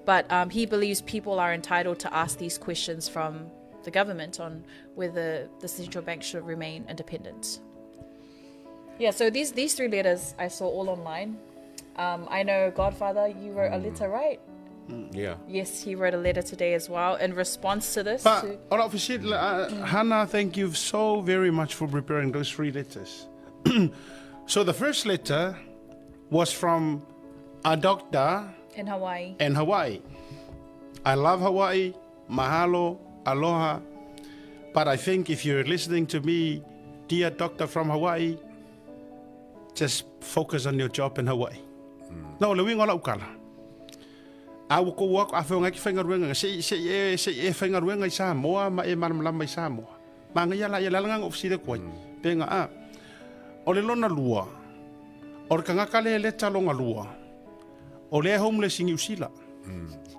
but um, he believes people are entitled to ask these questions from the government on whether the central bank should remain independent. Yeah, so these these three letters I saw all online. Um, I know Godfather, you wrote a letter, right? Yeah. Yes, he wrote a letter today as well in response to this. But, to- all right, Fashid, uh, Hannah, thank you so very much for preparing those three letters. so the first letter was from a doctor in Hawaii. in Hawaii. I love Hawaii. Mahalo, aloha. But I think if you're listening to me, dear doctor from Hawaii, just focus on your job in Hawaii. No, le winga la ukala. A ua kou aku, afai o ngai ki faigaluega, se i, se i e, se i e faigaluega i Samoa ma e malamalama i Samoa. Manaia la ia le ala lena na ou fesili atu ai. Pe na a. O le lona lua, o le tagata lea e leta lona lua, o lea e homeless i Niu Sila.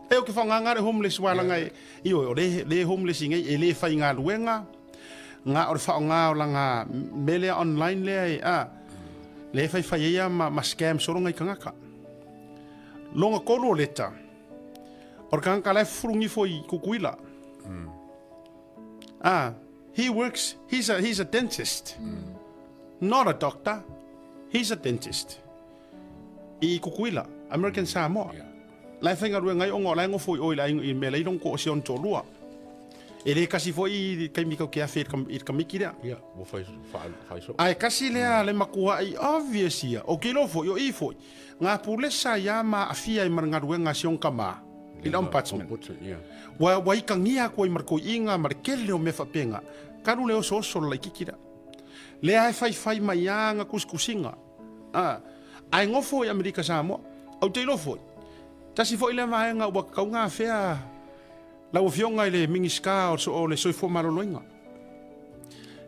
E o ke whaongaga le homeless wa langa e, ioe, o le, le homeless i nei, e le faigaluega, nga o le whaonga o langa me lea online lea e, a, le whaiwhai ia ma, ma scam solo ngai kangaka. Longa kolu o leta, o le kangaka la e fufulungi fo i Kukuila. Ah, he works, he's a, he's a dentist. Not a doctor, he's a dentist. I Kukuila, American Samoa. Yeah. La e faigaluega ai ona o la e nofo i o i le aiga i le mea la i lona toa si ona toalua. E le kasi foi i le taimi kau ke afe i le i le tamaiti lea. Ia, ua fai, faa, fai soo. Ae kasi lea le matua'i obvious ia, o ke iloa foi, o i foi, ngā pulesa ia ma aafia ai ma le galuega a si ona tama i le ombudsman. Ombudsman, ia. Ua, ua ikagia atu ai ma le toi'iga ma le tele o mea faapena, talu le osooso le laitiiti lea. Lea e faifai mai lava ana tusitusiga, a, ae nofo i Amerika Samoa. Ou te iloa foi, tasi foi lea vaega ua tatau ona afea lau Afioga i le Minisita o, o le Soifua Maloloina.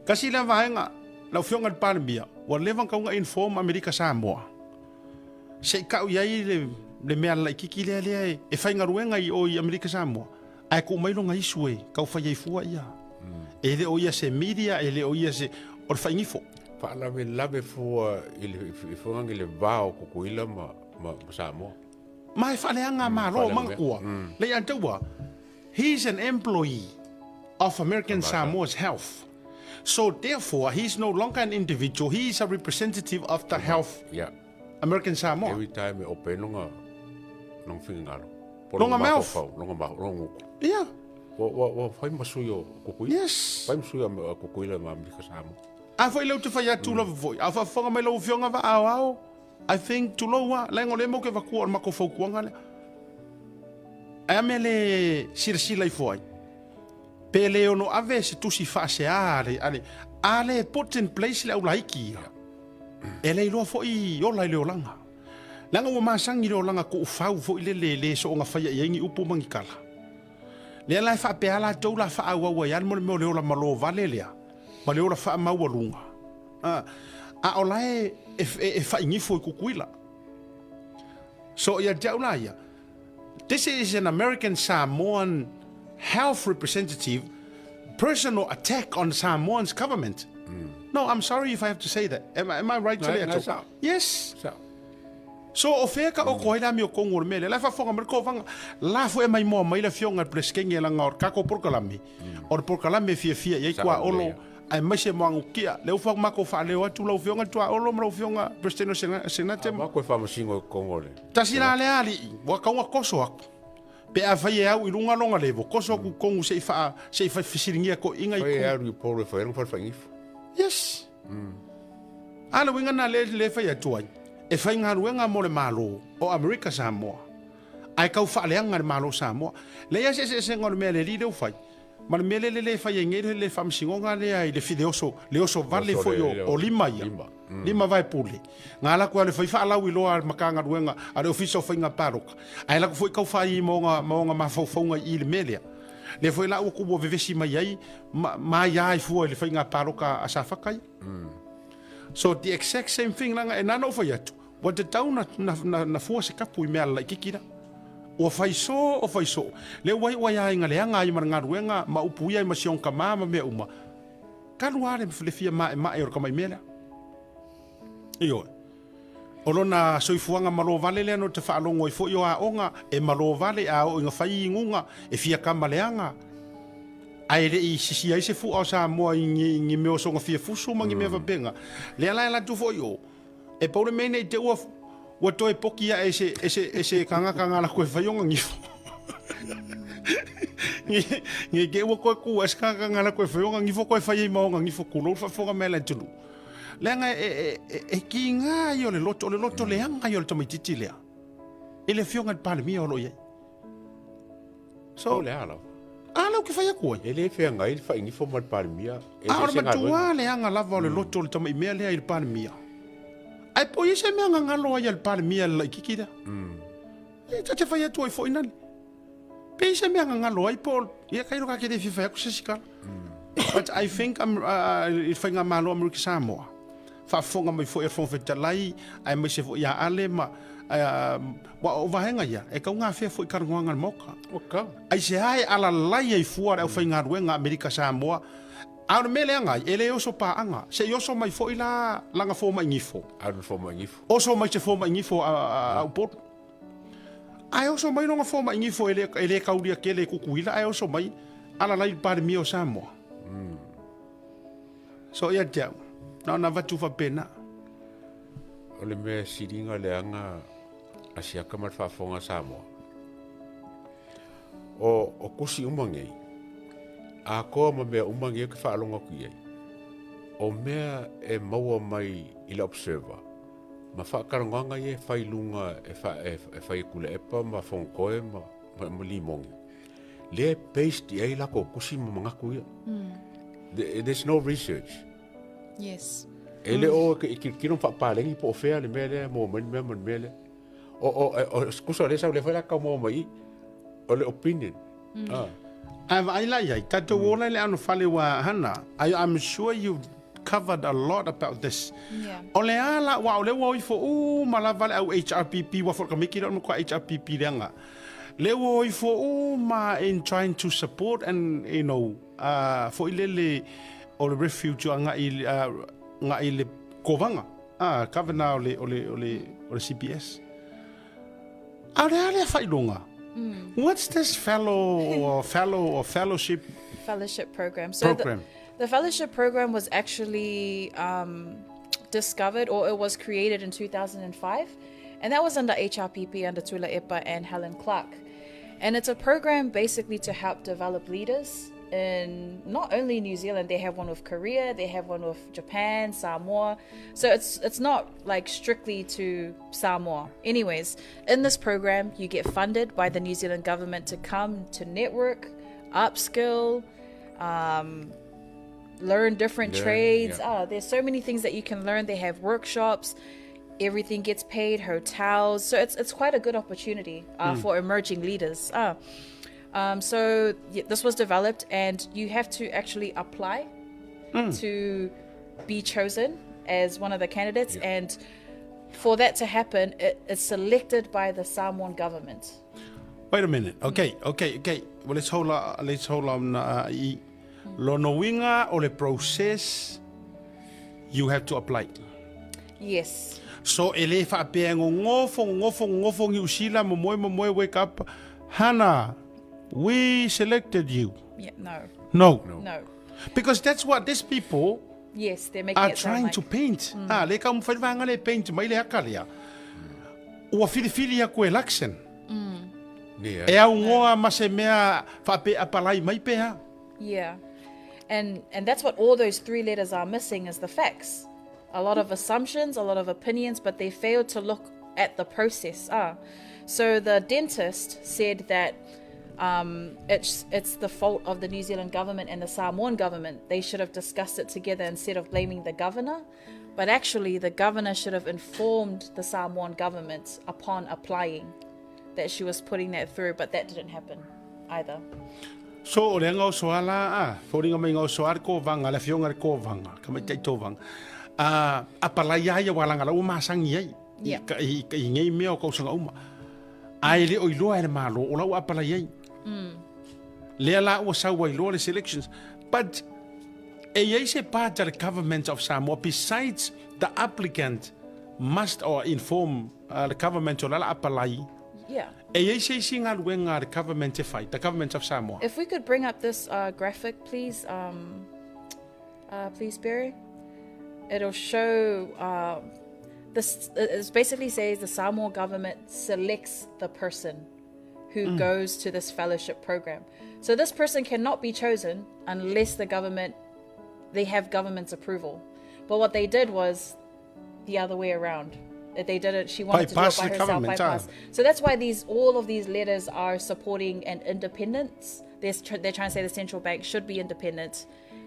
Tasi lea vaega, lau Afioga i le Palemia, ua leva ona tatau ona inform Amerika Samoa, se i tau i ai le, le mea laitiiti lea lea e, e faigaluega i o i Amerika Samoa, ae tuu mai lona isu e tau fai ai fua ia. E le o ia se media, e le o ia se, o le faigifo. Faalavelave fua i le i fuaga i le va o Tutuila ma, ma, ma Samoa. Ma e faaleaga malo manatua. Le ia taua, he's an employee of American Samoa's Health. So therefore, he's no longer an individual, he is a representative of the health Yeah. American Samoa. Every time e ope longa longa fingalo. Po Longa mouth. mafaufau, longa ma longa uku. Yeah. Wa wa wa fai masui o Tutuila. Yes. Fai masui o Tutuila ma Amerika Samoa. A foi leu te fai atu lava foi. A faafofoga mai lau afioga va ao ao. I think tulou a, lainga o lea mo ke vakua o le matou fautuaga lea. Ae a mea le silasila ifo ai. Pe le ono ave se tusi faasea a le, a le, a le put in place le aulaiki ia. E le iloa foi ola i le olaga. Leaga ua masani le olaga tuufau foi lele le soonga faia i ai ni upu ma ni tala. Lea la e faapea latou la faaauau ai lava le mea o le ola malo vale lea ma le ola faamaualuga. A, a o la e, e, e, e faigifo i Tutuila. So ia te au la ia, this is an American Samoan health representative personal attack on Samoan's government. No, I'm sorry if I have to say that. Am, I- am I right to Ngai- le ngai atu? sao. Yes. Sao. So o fea ka oko ai la mi o kongo o le mea lea. La e faafofoga mai le kovaga. La foi e maimoa mai le afioga i le Peresetene laga o le tatou polokalame. O le polokalame e fiafia i ai Sao tuaolo lelei. aemaise moagukia. Lea ua matou faaleo atu lau afioga i le tuaolo ma lau afioga Peresetene o le Senate. A mako e faamasino i kongo le. Tasi la lea alii, ua tatau ona koso atu. Pe afai e au i luga lona levo, koso atu i totonu se i faa, se i fesiligia toeaiina i Fai e totonu. alu i Upolu e fai ai lona fale faigifo. Yes. A le uiga lena lea lea e fai atu ai, e faigaluega mo le Malo o Amerika Samoa, ae tau faaleaga le Malo o Samoa. Leai lava se eseesega o le mea a le alii lea ua fai, ma le mea lea le fai ai nei le le faamasinoga lea i le le oso, le oso vale Oso foi le- o, le- o lima ia. lima. Lima vaepule. Ga alu atu lava le fai faalauiloa a le Matagaluega a le Ofisa o Faiga Palota, ae alu atu foi tau fai ma ona, ma ona mafaufauga i i le mea lea. Lea foi la ua ua vevesi mai ai ma, ma aia ai fua i le faiga palota a Safata ia. So the exact same thing leaga e na ona ou fai atu, ua tatau na, na, na, na fua se kapu i mea laitiiti la. Ua fai soo, o fai soo. Lea ua iu ai aiga leaga ai ma le galuega ma upu ia ai ma si ona tama ma mea uma. Talu lava le, le fia maemae o le tamaimea lea. Ioe. O lona soifuaga malo vale lea no te faalogo ai foi o aoga e malo vale a oo ina fai inuga e fia kama leaga. Ae le i sisia ai se fu'a o Samoa i ni, ni mea o soga fia fusu ma ni mea faapena. Lea la e alu atu foi o, e pau le mea nei te ua, ua toe poki ae e se, e se, e se kangaka nga lakou e fai ona nifo. Nei, nei te ua toe ku ae se kangaka nga lakou e fai ona nifo koe fai ai ma ona nifo kulou le faafofoga mai a le atunuu. Leaga e, e, e, e kiga ia o le loto, o le loto leaga ia o le tamaitiiti lea i le afioga i le Palemia o lo o i ai. So, O le a lava. a lea ou te fai atu ai. E le feagai le faigifo ma le Palemia. E A o le le se galuega. matua leaga lava o le loto o le tamaimea lea i le Palemia. Ae po o i ai se mea gagalo ai a le Palemia i le laitiiti lea. E ta te fai atu ai foʻi nale. Pei se mea gagalo ai po o ia kailo ka ke le fia fai atu se isi tala. But I think I'm, i le faigamalo Amerika Samoa, faafofoga mai foi a le Fofoga Fetalai aemaise foi ia Ale ma aua o vaega ia e tau gafea foi i talanoaga a le Maota. Ua tatau. Aisea e alalai ai fua le aufaigaluega Amerika Samoa? A o le mea leaga ai, e le oso paaga. Se i oso mai foi la lana fomai gifo. Alu le fomai gifo. Oso mai se fomai gifo a Upolu. Ae oso mai lona fomai gifo e le, e le kaulia tele i Tutuila ae oso mai alalai i le Palemia o Samoa. So ia te au, na ona avatu faapena. O le mea siliga leaga a siaka ma le faafofoga a Samoa. O, o kusi uma nei, atoa ma mea uma nei ou te faalogo atu i ai, o mea e maua mai i le Observer, ma faatalanoaga ia e fai i luga e, fa, e, e fai e Tuilaepa ma Fonotoe ma, ma, ma Limoni, lea e based i ai latou tusi ma manatu ia. There's no research. Yes. E le o e tilotilo ma faapaleni po o fea le mea lea e maua mai le mea ma le mea lea. O, o, o, tusa o lea sau lea foi la tau maua mai i, o le opinion. Ah. Ae vaai la i ai, tatou ola i le anofale ua hana, I, I'm sure you've covered a lot about this. Yeah. O le a la, aua o lea ua o ifo uma lava le au HRPP, ua foi le Komiti lea o le matua HRPP leaga. Lea ua o ifo uma in trying to support and, you know, foi lele o le refuge agai, agai i le Kovana, Governor o le, o le, o le, o le CBS. A o le a lea faailoga? What's this fellow or fellow or fellowship Fellowship program. So program? The fellowship program was actually discovered, or it was created in 2005, and that was under HRPP, under Tuilaepa and Helen Clark. And it's a program basically to help develop leaders in not only New Zealand. They have one with Korea, they have one with Japan, Samoa. So it's not like strictly to Samoa. Anyways, in this program, you get funded by the New Zealand government to come to network, upskill, learn different trades. Yeah. There's so many things that you can learn. They have workshops. Everything gets paid, hotels. So it's quite a good opportunity for emerging leaders. So yeah, this was developed, and you have to actually apply to be chosen as one of the candidates. Yeah. And for that to happen, it's selected by the Samoan government. Wait a minute. Okay, okay, okay. Well, let's hold on, let's hold on i lona uiga o le process you have to apply. Yes. So e le faapea e gogofo, gogofo, gogofo Niu Sila, momoe, momoe, wake up. Hana, we selected you. Yeah, no. No. No. No. Because that's what these people Yes, they're making are it sound trying like to paint. Ah, le ka umfai vanga le paint mai le haka lea. Ua filifili aku e Luxon. Ne, E au ngoa ma se mea whaape apalai mai pea. Yeah. And that's what all those three letters are missing, is the facts. A lot of assumptions, a lot of opinions, but they failed to look at the process. So the dentist said that it's the fault of the New Zealand government and the Samoan government. They should have discussed it together instead of blaming the governor. But actually, the governor should have informed the Samoan government upon applying that she was putting that through, but that didn't happen either. So o le anga o soala a, foliga mai o soala ko vanga, le fionga le ko vanga, ka mai tai to vanga. A apalai ai wa langa la o masangi ai. Yeah. I i ngei mea o kausanga uma. Ai le o iloa e le malo o la ua apalai ai. Lea la ua sau ai loa le selections. But e iai se part a le government of Samoa besides the applicant must or inform the government o la la apalai. Yeah. E iai se isi galuega a le government e fai, the government of Samoa. If we could bring up this graphic, please, please, Barry. It'll show, this, it basically says the Samoa government selects the person who goes to this fellowship program. So this person cannot be chosen unless the government, they have government's approval. But what they did was the other way around. They did it, she wanted Bypass to do it by the herself, government, bypass. So that's why all of these letters are supporting an independence. They're trying to say the central bank should be independent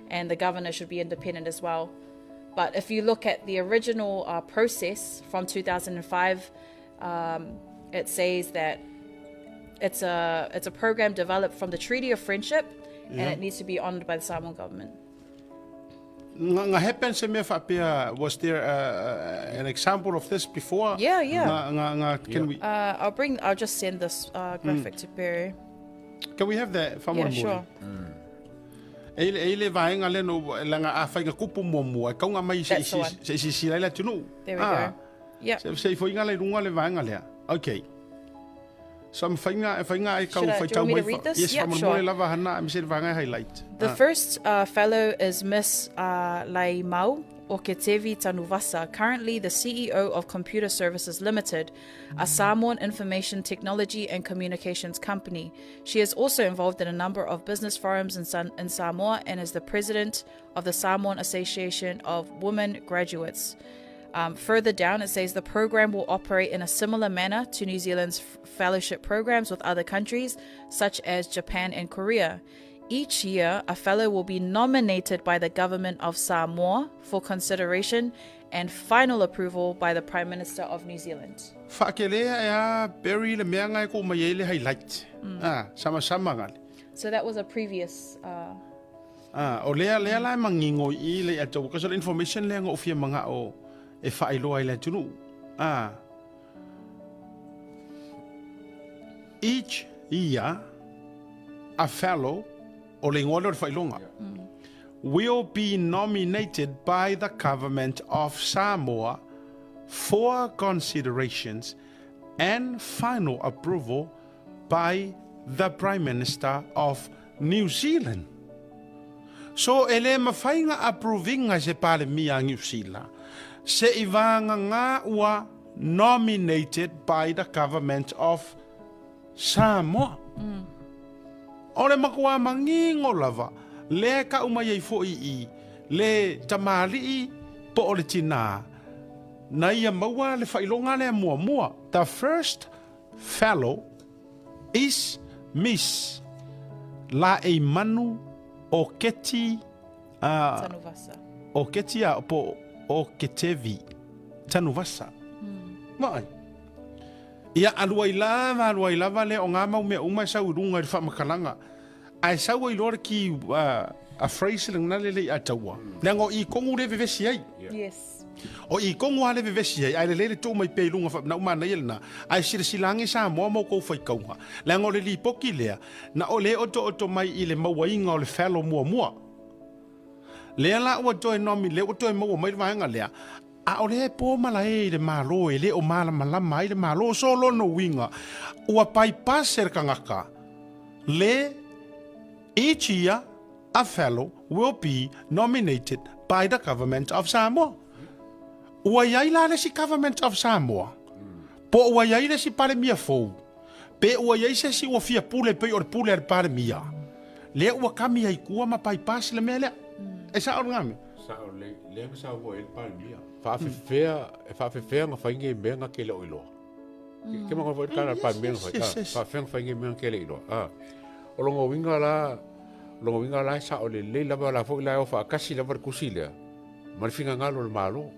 and the governor should be independent as well. But if you look at the original process from 2005, it says that It's a it's a program developed from the Treaty of Friendship, and it needs to be honored by the Samoan government. Nga, nga happen se mea faapea, was there an example of this before? Yeah, yeah. Nga, nga, nga, can we I'll bring. I'll just send this graphic to Perry. Can we have that Yeah, faamolemole? sure. E ile, e ile vaega lea no, leaga a fai nga kupu muamua, e kauga mai se That's the one. se i sisila ai le atunuu. There we Ah, go. Yep. Se, se i foiga le luga le vaega lea. Okay. So mawhainga, e whainga e kau Should I- do you whaitau want me mai to read this? Yes, Yep, faamolemole sure. lava hana, e mise le vaega e highlight. The first fellow is Miss Laimau Oketevi Tanuvasa, currently the CEO of Computer Services Limited, a Samoan information technology and communications company. She is also involved in a number of business forums in, in Samoa and is the president of the Samoan Association of Women Graduates. Further down, it says the program will operate in a similar manner to New Zealand's fellowship programs with other countries, such as Japan and Korea. Each year, a fellow will be nominated by the government of Samoa for consideration and final approval by the Prime Minister of New Zealand. Whaakelea e a Barry le mea ngai ko mai e le highlight. Ah, sama sama ngale. So that was a previous. Ah, o lea lea la e mangingo i le atou, kasi o le information lea nga ofia manga o e whaailoa i le atunuu. Ah. Each year, a fellow, o le igoa lea o le faailoga, will be nominated by the government of Samoa for considerations and final approval by the Prime Minister of New Zealand. So e le mawhai nga approvinga se Palemia a New Zealand se i vānga ngā ua nominated by the government of Samoa. O le makuā mangingo lava, lea e kau mai ai fo'i i le tamalii po o le tinā, na ia maua le faailoga lea muamua. The first fellow is Miss Laeimanu o Keti a Tanuvasa. o Keti a po o Ketevi Tanuvasa. Vaai. Ia alua i lava, alua i lava lea o ngā mau mea uma e sau i runga i le faamakalaga. Ae sau ai loa le ki a phrase lena le le i ataua. Leaga o i kongu le vevesi ai. Yes. O i kongu a le vevesi ai, ae lelei le tuu mai pea i luga faapena uma manaia lena. Ae silasila age Samoa ma oukou faikauga. Leaga o le lipoki lea, na o le otooto mai i le mauaiga o le fellow muamua. Lea la ua toe nomi, lea ua toe maua mai le vaega lea, a o lea e po malae i le Malo, e le o malamalama ai le Malo. So lona uiga, ua bypass e le tagata le each year a fellow will be nominated by the government of Samoa. Ua i ai la le isi government of Samoa, po ua i ai le isi Palemia fou, pe ua i ai se isi ua fia pule pei o le pule a le Palemia, lea ua kami ai kua ma bypass le mea lea. E sao le ngame? Sao le lea nga saunoa ai le Palemia. Faafefea, e faafefea nga fai nei mea nga ke le o iloa. Ke manga foi le tala le Palemia nga fai. Yes, yes. Faafefea nga fai nei mea nga ke le iloa. Ah. O longa uiga la, longa uiga la e sao lelei lava la foi la e o faakasi lava le kusi lea. Ma le finagalo o le Malo.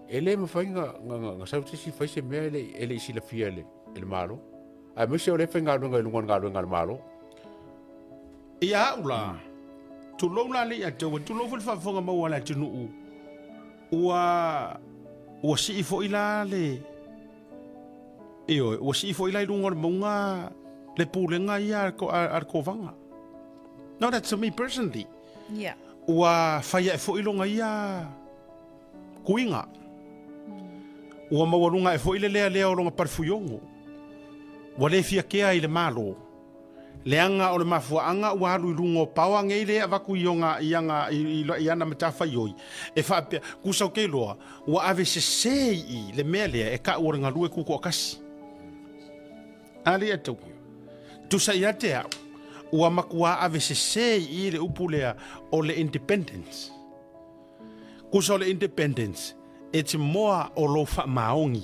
E le mafai nga nga nga sau se isi fai se mea e le e le i silafia e le e le Malo. Aemaise o lea e faigaluega i luga o le galuega a le Malo. Ia au la, tulou la le ia te ua tulou foi le faafofoga maua a le atunuu, ua, ua sii foi la le, ioe, ua sii foi la i luga o le mauga le pulega ia a le Kovaga. No, that's to me personally. Yeah. Ua fai ae foi loga ia kuiga. Ua maualuga ae foi le lealea o loga palefuiogo. Ua le fiakea i le Malo. Leaga o le mafuaaga ua alu i luga o paoa nei lea e avatu i ona i ana i i ana matafaioi e faapea, kusa ou te iloa ua ave sese i le mea lea e kau o le galue tutoatasi. A lea tau. Tusa ia te au, ua matua ave sese i le upu lea o le independence. Kusa o le independence, e te moa o lou faamaoni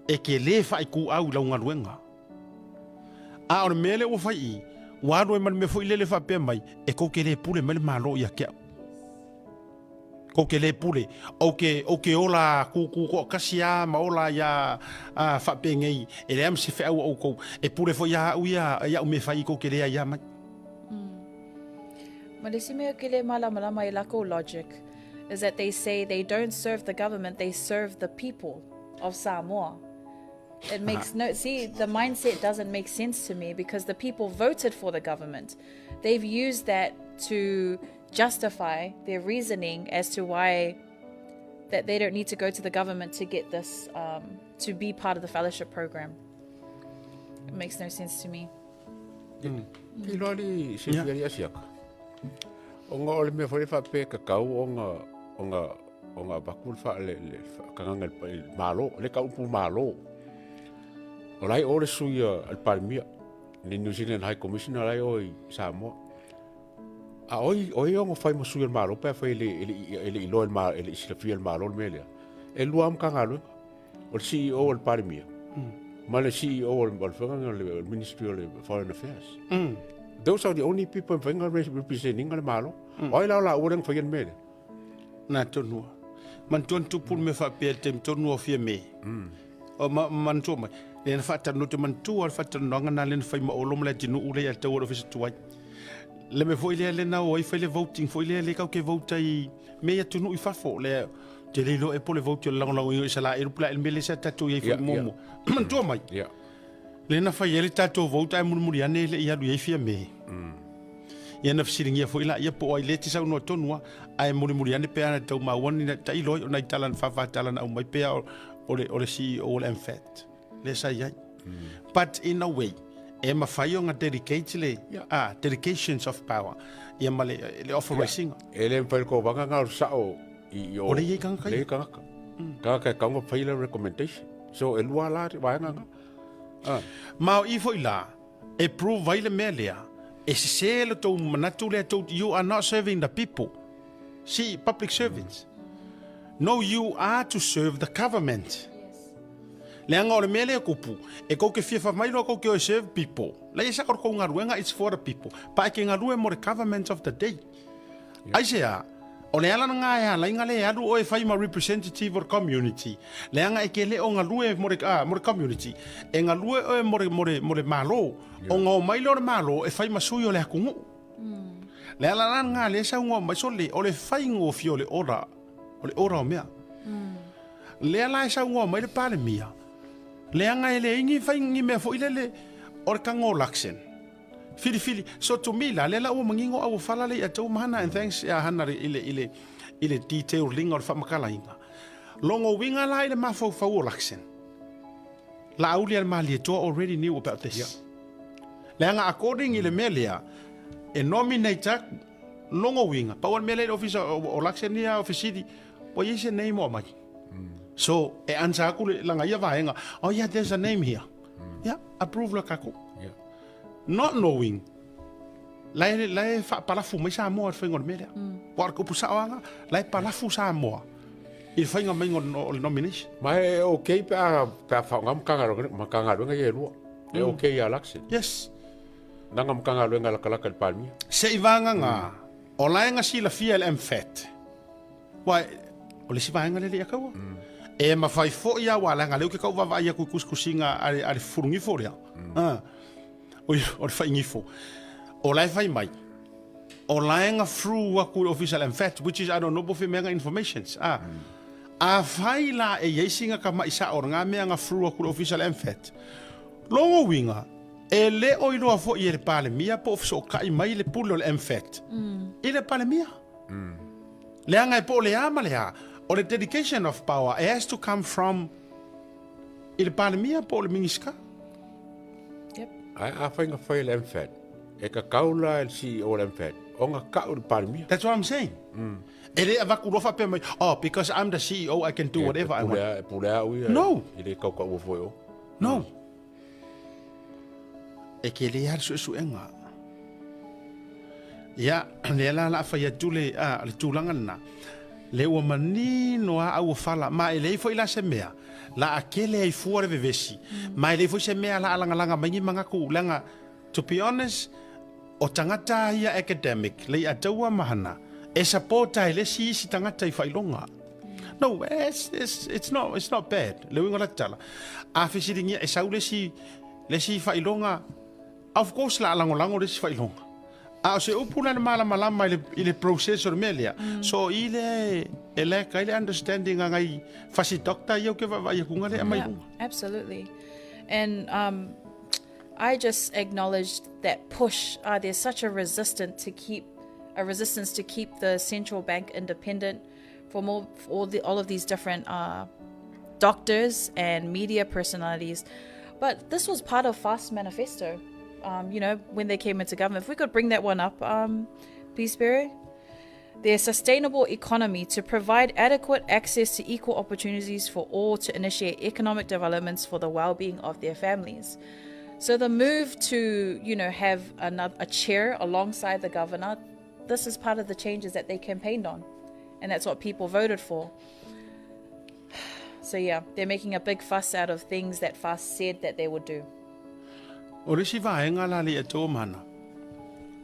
e ke lē faaituau i lau galuega. A o le mea lea ua fai i, ua alu ai ma le mea foi lele faapea mai, e kou te lē pule mai le Malo ia te au. Kou te le pule, ou te, ou te ola kūkū toʻatasi a ma ola iā a faapenei, e leai ma se feau a ʻoukou. E pule foi iā aʻu ia i aʻu mea e fai i kou te leai iā mai. Ma le isi mea ke le malamalama i lakou logic is that they say they don't serve the government, they serve the people of Samoa. It makes no, see, the mindset doesn't make sense to me because the people voted for the government. They've used that to justify their reasoning as to why that they don't need to go to the government to get this, um, to be part of the fellowship program. It makes no sense to me. Ke iloa li se fia li asiaka. Onga o le mea foi le faapea e kakau onga onga onga avatu le fa le le kagaga i le Malo, le ka upu Malo. O la e o le sui a le Palemia, le New Zealand High Commissioner la e o i Samoa. A oi oi ongo fai ma sui o le Malo pe afai e le e le e le iloa e le e le i silafia e le Malo le mea lea. E lua lava Matagaluega. O le CEO o le Palemia ma le CEO o le faiga o le Ministry o le Foreign Affairs. Those are the only people e mafai ona represent ina le Malo. O ai la o laua lea na faia le mea lea? Na tonu lava. Manatua na tupu le mea faapea i le taimi tonu o Fiamē. O ma, manatua mai, lea na faatalanoa, ou te manatua le faatalanoaga lena lea na fai ma Olo ma Leatinuu lea ia te au o le Ofisa Tuai. Le mea foi lea lea na o ai fai le voting foi lea lea tatou te vote ai i mea i atunuu i fafo. Lea, ou te le iloa ea po o le vote o le lagolagoina o Isalaelu po o le a ea le mea lea sa tatou i ai foi muamua. Manatua mai, lea na fai ai le tatou vote ae mulimuli ane e le i alu i ai Fiamē. Ia na fesiligia foi laia po o ai lea e te saunoa tonu lava, ae mulimuli ane pe ana tau maua ni tailo ai o nai tala na fāfā tala na aumai pea o le, o le CEO o le MFAT lea sa i ai. But in a way, e mafai ona dedicate le, ah, dedications of power, ia ma le, le authorizing. E le mafai le kovana na o le sao i, i o, O lea i ai tagata ia. Le tagata. Tagata e tatau ona fai le recommendation. So e lua la vaega na. Ah. Ma o i foi la, e prove ai le mea lea, e sese lo tou manatu lea tou, you are not serving the people. See, public servants. No, you are to serve the government. Leaga o le mea lea e kupu, e kou te fia whamai loa kou te o e serve people. Lei e saka o kou galuega, it's for the people. Pa e ke galue mo le government of the day. Aisea, o le ala lena e ala ai nga le alu oe e fai ma representative o le community, leaga e ke le o galue mo le, ah, mo le community, e galue oe mo le, mo le, mo le Malo, ona omai lea o le Malo e fai ma sui o le atunuu. Le ala la lena lea e saunoa mai, sole, o le faigofie o le ora, o le ora o mea. Lea la e saunoa mai le Palemia, leaga e leai ni fai ni mea foi lele o le tago o Luxon. Filifili, so to me la, lea la ua manino a ua fala le ia tou ma Hana, and thanks ia Hana i le, i le, i le detail linga o le faamatalaina. Logo uiga la i le mafaufau o Luxon. Laauli a le Malietoa already knew about this. Yeah. Leaga according i le mea lea, e nominate aku, logo uiga, pau o le mea lea i le ofisa o, o Luxon ia o fesili, ua i ai se name o aumai. So, e answer aku le langa ia vaega, oh yeah, there's a name here. Yeah, approve la tatou. Yeah. Not knowing, la e, la e faapalafu mai Samoa i le faiga o le mea lea. Ua o le upu sao lava, la e palafu Samoa i le faiga maiga o le nomination. Ma e okay pe a, pe a faaaoga Matagaluega, Matagaluega ia e lua. E okay ia Luxon. Yes. Nanga Matagaluega latalata i le Palemia. Se i vagana, o la e na silafia e le MFAT. Ua, o le isi vaega lea e le i akaua. E mafai foi lava, aua leaga o lea ou te tau vaavaai atu i tusitusiga a le, a le fufulugifo lea. Ah. Oi, o le faigifo. O la e fai mai, o la e na through atu i le ofisa o le MFAT, which is I don't know po o fea mea na informations. Ah. Afai la e i ai sina tamai sao o lena mea na through atu i le ofisa o le MFAT, lona uiga, e le o iloa foi e le Palemia po o fesootai mai le pule o le MFAT i le Palemia. Leaga e po o le a ma le a, o le dedication of power, it has to come from i le Palemia po o le Minisita. Yep. Ae afai na fai e le MFAT, e tatau la e le CEO o le MFAT ona tau i le Palemia. That's what I'm saying. E le avatu loa faapea mai, oh, because I'm the CEO, I can do whatever I want. E pule a au ia. No. E le tautaua foi o. No. E kele lava le suesuega. Ia, lea la o le a fai atu le, a, le tulaga lena, lea ua manino lava auofala, ma e leai foi la se mea la a kele ai fua le vevesi, ma e leai foi se mea la a lagalaga mai ni manatu, leaga, to be honest, o tagata ia academic, le i ataua ma hana, E support ai le isi isi tagata i faailoga. No, it's, it's, it's, not, it's not bad. Le uiga o la tala. A fesiligia e sau le isi, le isi faailoga, of course la a lagolago le isi faailoga. A o se upu la le malamalama i le, i le process o le mea lea. So i le e lack ai le understanding a ngai fasi doctor ia o ke vaavaai akuga le aumai Yeah, luga. absolutely. And I just acknowledged that push. There's such a resistance to keep a resistance to keep the central bank independent from all, all the all of these different doctors and media personalities. But this was part of FAST Manifesto. You know, when they came into government. If we could bring that one up, please, Barry. Their sustainable economy to provide adequate access to equal opportunities for all to initiate economic developments for the well-being of their families. So the move to, you know, have another a chair alongside the governor, this is part of the changes that they campaigned on. And that's what people voted for. So yeah, they're making a big fuss out of things that FAST said that they would do. O le isi vaega la le atoa mana,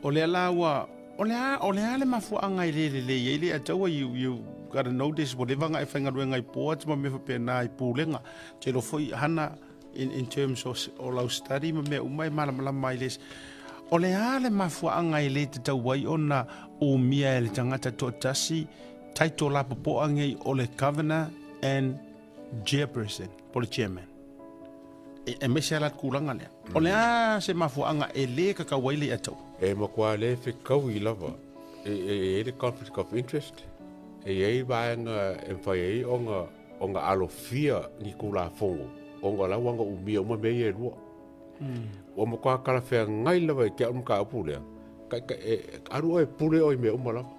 o lea la ua, o le a, o le a le mafuaaga e le lelei ai le atoa, you, you gotta notice ua leva ona e faigaluega i boards ma mea faapena i pulega, telo foi hana in, in terms o, o lau study ma mea uma e malamalama ai le O le a le mafuaaga e le tatau ai ona umia e le tagata toatasi title lapopoa nei o le Governor and Chairperson, po o le Chairman? E, aemaise lava la tulaga lea. O le a se mafuaaga e le kakau ai le iataua? E matua le fekaui lava e e i ai le conflict of interest, e i ai vaega e mafai ai ona ona alofia ni Tulafono ona o la ua umia uma mea ia e lua. Ua matua talafeagai lava i te au le mataupu lea, e alu oe e pule oe i mea uma lava.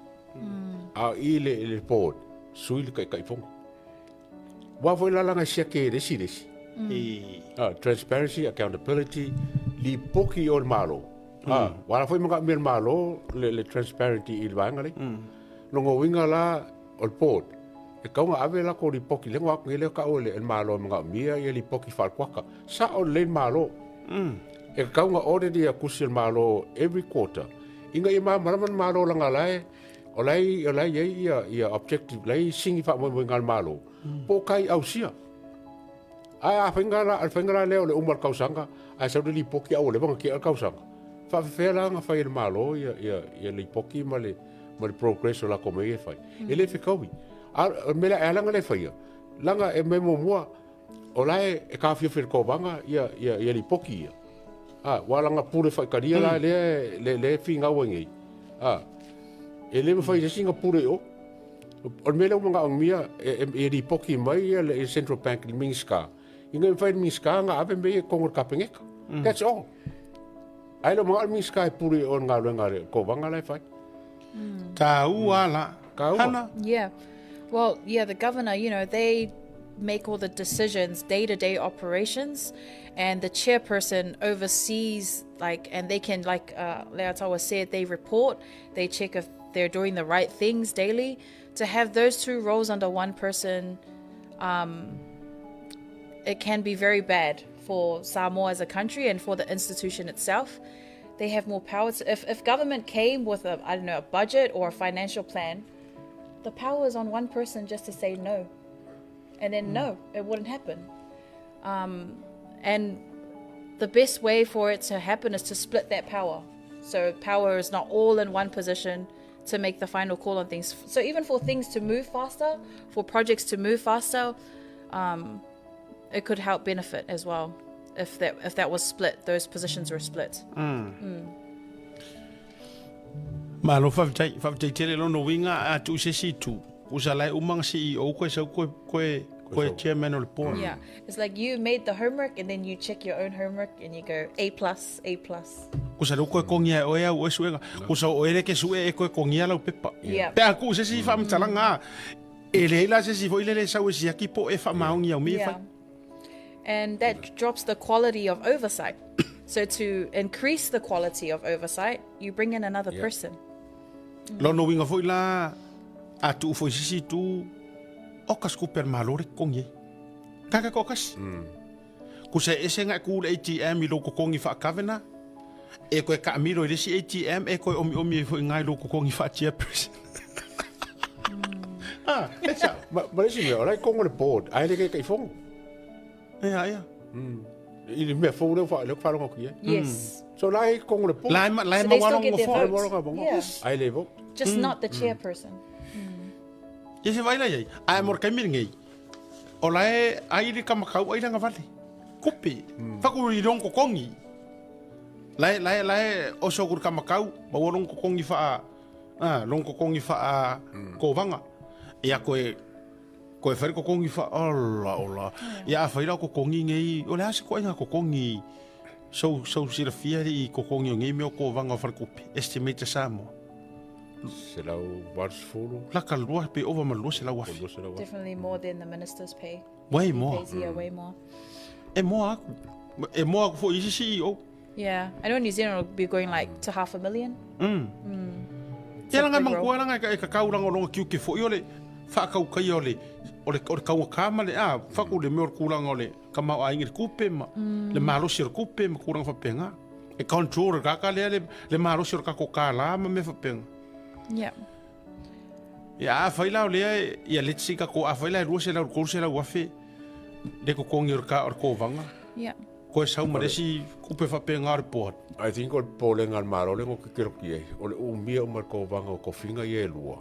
A o i le le board, sui le Taitaifono. Aua foi la laga e siaki e le isi le isi. Transparency, accountability, lipoti o le Malo. Ua ala foi manaomia e le Malo le, le transparency i le vaega lea. Lona uiga la o le board, e tatau ona ave latou lipoti, lea na o atu nei lea tau e le Malo e manaomia ia lipoti faale-kuata. Sao lelei le Malo. E tatau ona audit ia tusi a le Malo every quarter ina ia malamalama le Malo leaga la e o la e o la e i ai ia ia objective, la e i ai sini faamoemoega a le Malo po o kai ausia. Ae a faiga la, le faiga la lea o le uma o le tausaga ae sau le lipoti a ua leva ona tea le tausaga, e faapefea la ona fai e le Malo ia ia ia lipoti ma le ma le progress o latou mea ia e fai. E le fetaui. A o le mea lea e ala ona le faia, leaga e mea muamua o la e e taofiofi e le Kovana ia ia ia lipoti ia. A, ua lana pule faitalia la lea le le finau ai nei. A, e le mafai e se isi ona pule i o. O le mea lea ua manaomia e, e, e lipoti mai ia le Central Bank i le Minisita, ina ia mafai e le Minisita ona ave mea ia i totonu o le Kapeneta. That's all. Ae le o manao le Minisita e pule i o i le galuega a le Kovana la e fai. Taua la. Taua. Hana? Yeah. Well, yeah, the governor, you know, they make all the decisions, day-to-day operations, and the chairperson oversees, like, and they can, like Leiataua said, they report, they check if they're doing the right things daily. To have those two roles under one person, it can be very bad for Samoa as a country and for the institution itself. They have more power. To, if government came with a, I don't know, a budget or a financial plan, the power is on one person just to say no. And then no, it wouldn't happen. And the best way for it to happen is to split that power. So power is not all in one position to make the final call on things. So even for things to move faster, for projects to move faster, it could help benefit as well if that if that was split, those positions were split. Malo faafetai, faafetai tele lona uiga a tuu se isi itu, usa la e uma na CEO koe sau koe koe koe chairman o le board. Yeah, it's like you made the homework and then you check your own homework and you go A plus, A plus. Kusa le koe kongia e oe au oe suega. Kusa o oe le ke sue e koe kongia lau pepa. Yeah. Pe a kuu se isi faamatalaga a, e leai la se isi foi lele e sau e siaki po o e faamaoni au mea e fai. Yeah. And that drops the quality of oversight. So to increase the quality of oversight, you bring in another person. Lona uiga foi la, a tuu foi se isi itu, oka se kupe a le Malo le totogi ai. Kaka toatasi. Kusa e ese na e ku i le ATM i lou totogi faa-Governor. E koe kaamilo i le isi ATM, e koe omiomi ai foi i ngai lou kokogi faa-chairperson. Ah, e sao. Ma, ma le isi mea, o la e kogo le board, ae le taitaifono. Ia, ia. I le mea fou lea ua lea ua faalogo atu i ai. Yes. So la e kogo le board. La e ma, la e So they still maualo get their ngofoa. votes. Maualo ngā Yeah. Ae le vote. Just not the chairperson. Ia se vaila iai. Ae mo le taimi lenei, o la e ai le kamakau ai lana vale. Kupe. Faku i lona kokogi. La e, la e, la e oso atu i le kamakau, maua lona kokogi faa, a, lona kokogi faa kovaga. Ia koe, koe fai le kokogi faa, ola, ola. Ia afai la o kokogi nei, o le a se koaiga kokogi sou, sou silafia i kokogi o nei mea o kovaga o falekupe, estimate a Samoa. 180. Laka lua pe ova ma 200,000. 200,000. Definitely more than the minister's pay. Way more. Pays, yeah, way more. E moa aku. E moa aku foi isi CEO. Yeah. I know New Zealand will be going like to half a million. Ia langa big mangua langa e ka kakau langa o longa kiuke foi o le whaakaukaia o le o le o le kauaka ma le a whaku le mea o le kūlanga o le kamaoaiga i le kupe ma le malosi o le kupe ma kūlanga whapenga. E control le kaka lea le, le malosi o le kako kālā ma mea whapenga. Yeah. Ia a whai la o lea, ia let's say kako a whai la e 200 300,000 le kokongi o le ka o le kōwanga. Yeah. Koe sau ma le isi kupe whapenga o le poa. I think o le popolega a le Malo lea na ou kikilo ki ai, o le umia uma o le kovaga o tofiga ia e lua.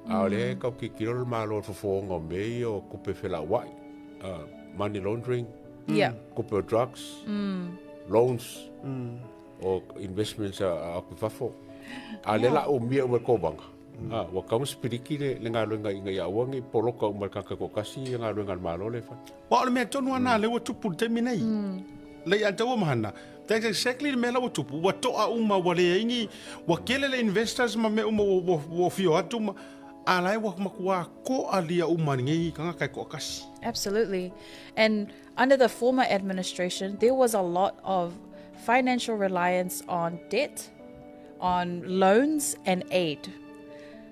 A o lea e tau kikilo le Malo i le fofoga o mea ia o tupe felauai, money laundering, Yeah. tupe o drugs, loans, o investments a atu i fafo. A o lea o le a umia uma e le kovaga. Ua tatau ona sipiliki le galuega ina ia aua ne i poloka uma e le tagata e toatasi galuega a le Malo lea e fai. Aua o le mea tonu lava lena lea ua tupu i le taimi nei. Lei a taua ma hana. That's exactly le mea la ua tupu. Ua toa uma, ua leai ni, ua kele le investors ma mea uma ua, ua, ua fio atu ma, a la e ua matua koa lia uma nei tagata e toatasi. Absolutely. And under the former administration, there was a lot of financial reliance on debt, on loans and aid.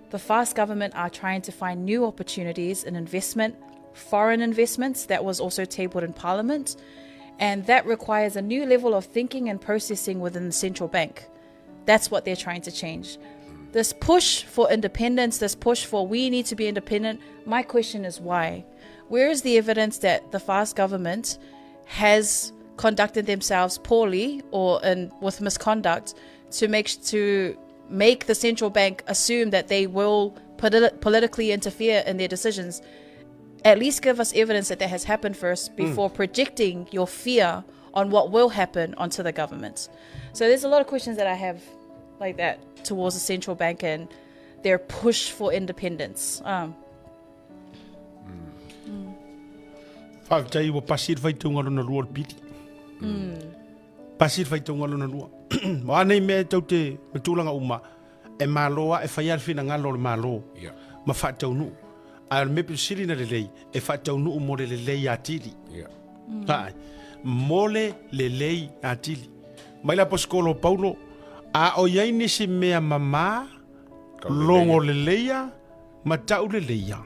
The FAST government are trying to find new opportunities in investment, foreign investments that was also tabled in Parliament, and that requires a new level of thinking and processing within the central bank. That's what they're trying to change. This push for independence, this push for we need to be independent, my question is why? Where is the evidence that the FAST government has conducted themselves poorly or in with misconduct to make to make the central bank assume that they will politi- politically interfere in their decisions? At least give us evidence that that has happened first before projecting your fear on what will happen onto the government. So there's a lot of questions that I have like that towards the central bank and their push for independence. Faafetai ua pasi le faitauga lona lua o le pili. Pasi le faitauga lona lua. O a nei mea e tau te ma tulaga uma, e malo lava e fai lava le finagalo o le Malo Ia. ma faataunuu. Ae o le mea pito sili ona lelei, e faataunuu mo le lelei atili. Ia. Ae, mo le lelei atili. Mai le Aposetolo o Paulo, a o i ai nisi mea mamā, logo leleia, ma tau leleia.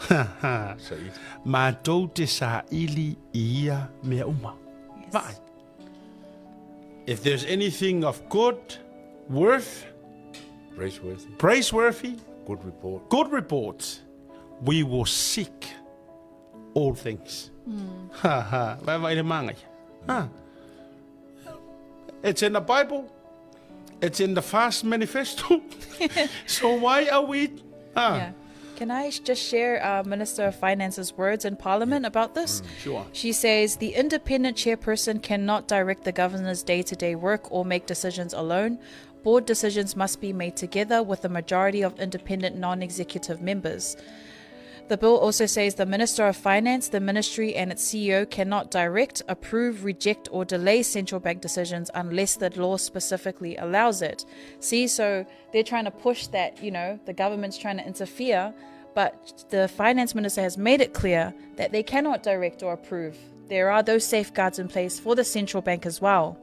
Saili. Matou te saili i ia mea uma. Yes. Vaai. If there's anything of good worth, Praiseworthy. praiseworthy, Good report. good report, we will seek all things. Ha ha. Vai vai le mangai. Ha. It's in the Bible. It's in the Fast Manifesto. So why are we? Yeah. Can I just share Minister of Finance's words in Parliament about this? Sure. She says the independent chairperson cannot direct the governor's day-to-day work or make decisions alone. Board decisions must be made together with the majority of independent non-executive members. The bill also says the Minister of Finance, the ministry, and its CEO cannot direct, approve, reject, or delay central bank decisions unless the law specifically allows it. See, so they're trying to push that, you know, the government's trying to interfere, but the finance minister has made it clear that they cannot direct or approve. There are those safeguards in place for the central bank as well.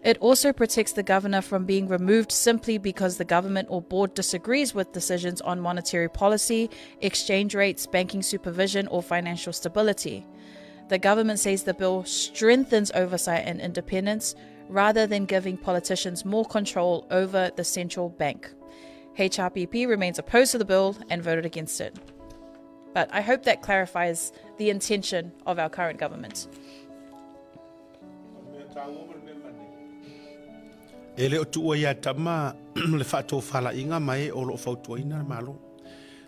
It also protects the governor from being removed simply because the government or board disagrees with decisions on monetary policy, exchange rates, banking supervision, or financial stability. The government says the bill strengthens oversight and independence, rather than giving politicians more control over the central bank. HRPP remains opposed to the bill and voted against it. But I hope that clarifies the intention of our current government. E le o tuua ia tama le faatofalaiga ma e o lo o fautuaina le Malo.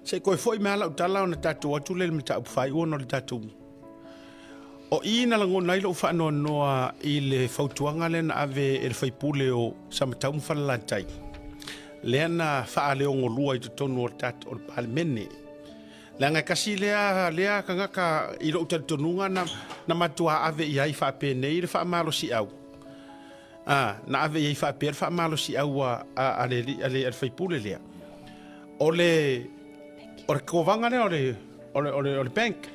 Se i koe foi mai lau tala ona tatou atu lea i le mataupu faaiu ona o le tatou O i na lagona ai lou faanoanoa i le fautuaga lea na ave e le faipule o Samatau ma Falelatai, lea na faaleogolua i totonu o le tatou o le Palemene. Leaga e kasi lea lea tagata i lou talitonuga na, na matua ave i ai faapenei le faamalosiau. A, na ave i ai faapea le faamalosiau a, a, a, le, a, le, a le faipule lea. O le, o le kovaga lea o le, o le, o le, o le bank.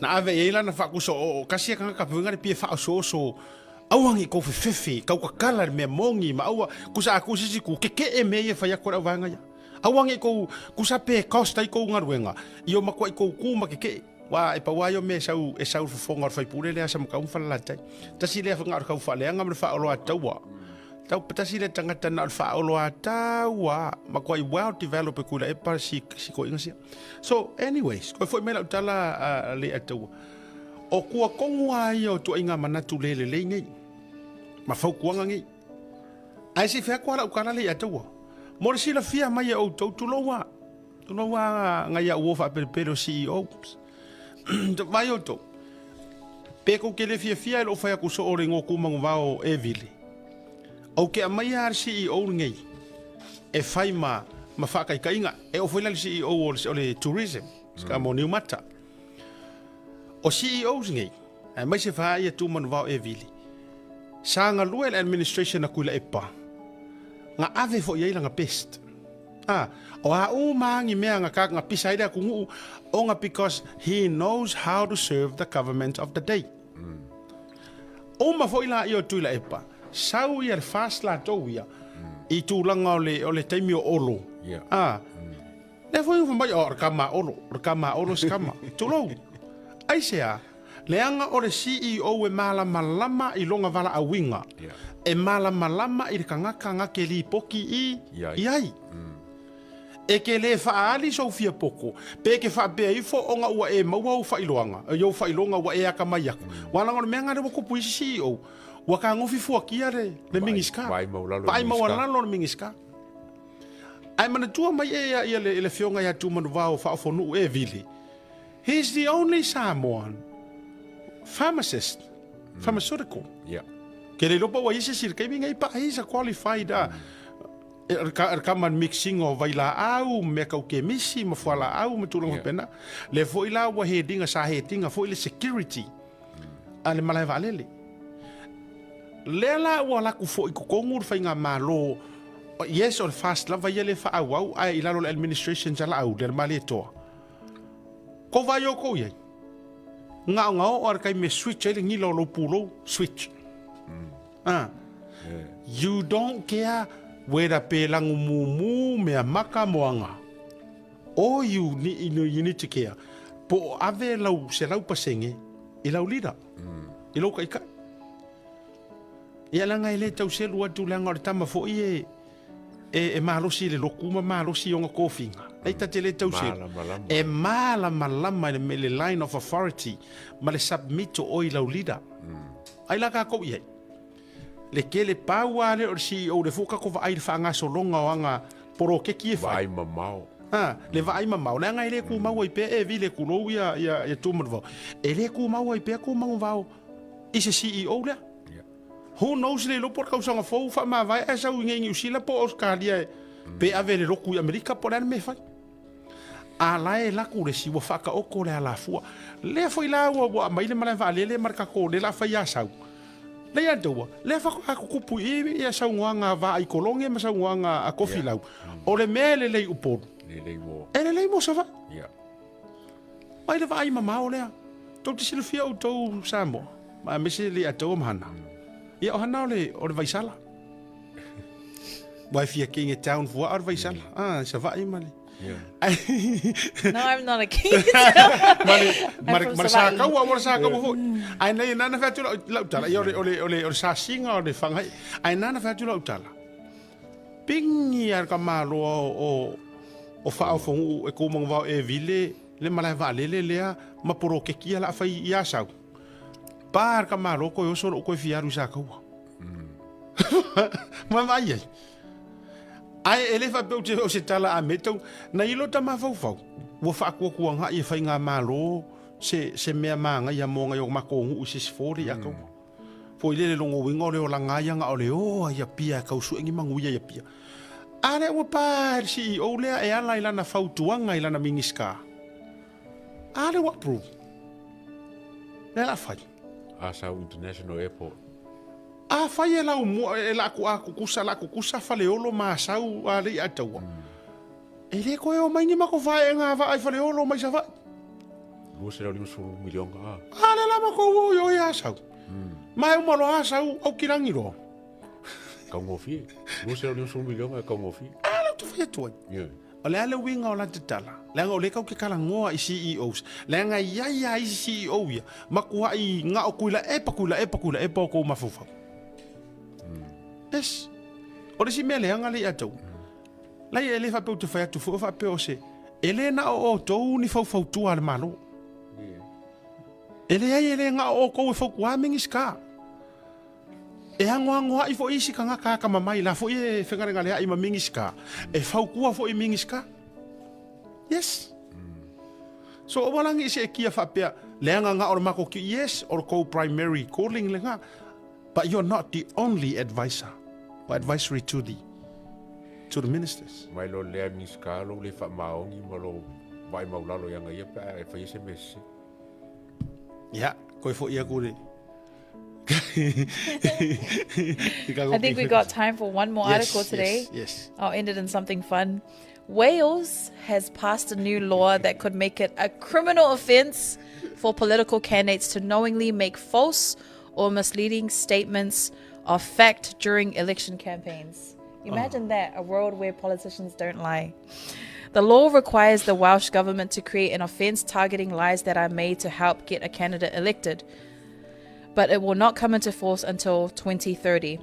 Na ave i ai lana faakuso o, o kasi e kanga kapuinga le pia faaosooso aua ngi kou fefefe, kau kakala le mea mongi ma aua kusa a ku sisi ku keke e mea ia fai aku le auvaega ia. Aua ngi kou kusa pe cost ai kou galuega, i o makuai kou ku ma keke. Wa e paua ai o mea e sau e sau le fofoga o le faipule lea sa makau ma Falelatai. Tasi lea whanga o le kau whaaleanga ma le whaoloa taua. Tau tasi lea tangata na o le whaoloa taua ma koa i well developed e kula e pa si, si ko inga sia. So anyways, koe foi mai lau tala a le a taua. O kua kongu a ia o tua inga manatu le le lei nei. Ma faukuanga nei. Ai si whea kua lau kala le a taua. Mo le silafia mai e outou tulou a. Tulou a ngai a uo whaapelepele o CEO. Vai outou. Pe kou ke le fiafia e lou fai aku soo le ngo kumangu vao e vile. Ou ke aumaia a le CEO lenei e fai ma ma faakaikaiga e oo foi la le CEO o le, o le tourism mm. mo Niumata. O CEOs nei, aemaise fa ia tu manuvao e vili. Sa galue le administration a Kuila Epa. Nga ave foi ai langa best. Ah, o a u maangi mea nga ka nga pisa ai le akunuu onga because he knows how to serve the government of the day. Uma foi la ia o Tuilaepa, sau ia le fast latou ia i tulaga o le, o le taimi o Olo. Yeah. Ah. Lea foi ua mai, oh, o le kama a Olo, o le kama a Olo se kama. Tulou. Aisea, leaga o le CEO e malamalama i lona valaauiga. Yeah. E malamalama i le tagata na ke lipoki i, I ai. i ai. E ke lē faaali sou fia poko, pe ke faapea ifo ona ua e maua ou faailoaga, i ou faailoga ua e akamai aku. Ua laga o le mea lena lea ua kupu i isi CEO, ua kagofi fuakia le, le Minisita. Vaai maualalo le Vaai Minisita. maualalo le Minisita. Ae manatua mai e ia, ia le, le afioga ia Tumanuvao Faaofonuu e Vili, he is the only Samoan pharmacist, pharmaceutical. Yeah. Ke le iloa po ua i ai se isi i le taimi lenei, but he is a qualified uh, E o le kama mixing o vailaau, mea kau kemisi ma fualaau ma tulaga faapena. Lea foi la ua heading sa heading foi le security a le malae vaalele. Lea la ua alu atu foi i totonu le faigamalo, yes o le FAST lava ia lea e faaauau ae i lalo o le administration sa Laauli a le Malietoa. Kou vaai outou i ai, na ona oo lava i le taimi e switch ai le nila o lou pulou, switch. Ah. You don't care whether pe langu mumu, mea maka, moanga. All you need, you need to care, po o ave lau 100% i lau leader, i lou taitai. Ia leaga e le tau selu atu leaga o le tama foi e, e, e malosi i le lotu ma malosi i ona tofiga. Ai ta te le tau selu. Malamalama. E malamalama i le, le line of authority ma le submit o oe i lau leader. Ai la tatou i ai. Le tele pau lava lea o le CEO lea foi ua tatou vaai i le faagasologa o ana poloketi e fai. Vaai mamao. Ha, le vaai mamao. Leaga e le tumau ai pea e vile tulou ia, ia, ia Tumanuvao. E le tumau ai pea Tumanuvao i se CEO lea. Yeah. Who knows le iloa po o le tausaga fou faamavae ae sau i nei Niu Sila po o Ausetalia e, pe ave le lotu i Amerika po o le a le mea e fai. A la e laku le isi ua faataoto le alafua. Lea foi la ua ua aumai le malae vaalele ma le tatou lea la fai ia sau. Lea ia taua, lea faatoa tutupu i i ia saunoaga a Vaai Kolone ma saunoaga a Tofilau. O le mea e lelei i Upolu, Lelei mo. e lelei mo Savaii. Yeah. Mai le vaai mamao lea. Tou te silafia outou Samoa, ma aemaise le Ataua ma Hana. Ia o Hana o le, o le Vaisala. Ua e fia king e town fua o le Vaisala. Ah, Savaii ma le. No, I'm not a king. Ma le ma le Sakaua, ua le Sakaua foi. Ae nei nana fai atu lau tala, ia o le o le o le o le sasiga o le Faga'i. Ae nana fai atu lau tala. Pingi a ka maloa o o faaofogu'u e kou manuvao e vile le malae vaalele lea ma poloketi ia la fai i Asau. Pa ka malo koe oso lou koe fia alu i Sakaua. Ma vaai ai. Ae e le faapea ou te o se tala a metau, na ilo ta mafaufau, ua faakuakuaga'i e faigamalo se, se mea magaia mo ngai o makou nu'u i se isi fo le i Akaua. Foi lele logo uiga o le olaga ia na o le o ai Apia e tau sue ni manuia i Apia. A lea ua pa e le CEO lea e ala i lana fautuaga i lana Minisita. A lea ua approve. Lea la fai. Asau International Airport. A fai e lau mua e la ku a kukusa la kukusa Faleolo ma Asau a le i ataua. E le koe o mai ni mako fae e ngā vaa i Faleolo mai Savaii. 250 miliona a. A le la mako o i o i Asau. Ma e uma loa Asau au kirangi loa. Kaugofie. 250 miliona e kaugofie. A le tu fai atu ai. Yeah. O le a le uiga o la tatala, leaga o lea kau ke talanoa i CEOs, leaga e iai a isi CEO ia, matuai gao Tuilaepa, Tuilaepa, Tuilaepa o kou mafaufau. Yes. O le isi mea leaga lea ia te au, lai e le faapea ou te fai atu foi o faapea o se, e le na o outou ni faufautua a le Malo. E leai e le na o outou e fautua Minisita. E agoagoa'i foi isi tagata atamamai la foi e fegalegalea'i ma Minisita, e fautua foi i Minisita. Yes. So aua la ne i seetia faapea, leaga na o le matou ti, yes, o le tou primary calling lena, but you're not the only advisor or advisory to the to the ministers. Mai lo lea Minisita lou le faamaoni ma lou vaai maulalo ia ia pe a e faia se mea sese. Ia, koe foi aku le I think we got time for one more Yes, article today. Yes, yes. I'll end it in something fun. Wales has passed a new law that could make it a criminal offense for political candidates to knowingly make false or misleading statements of fact during election campaigns. Imagine that, a world where politicians don't lie. The law requires the Welsh government to create an offence targeting lies that are made to help get a candidate elected, but it will not come into force until 2030.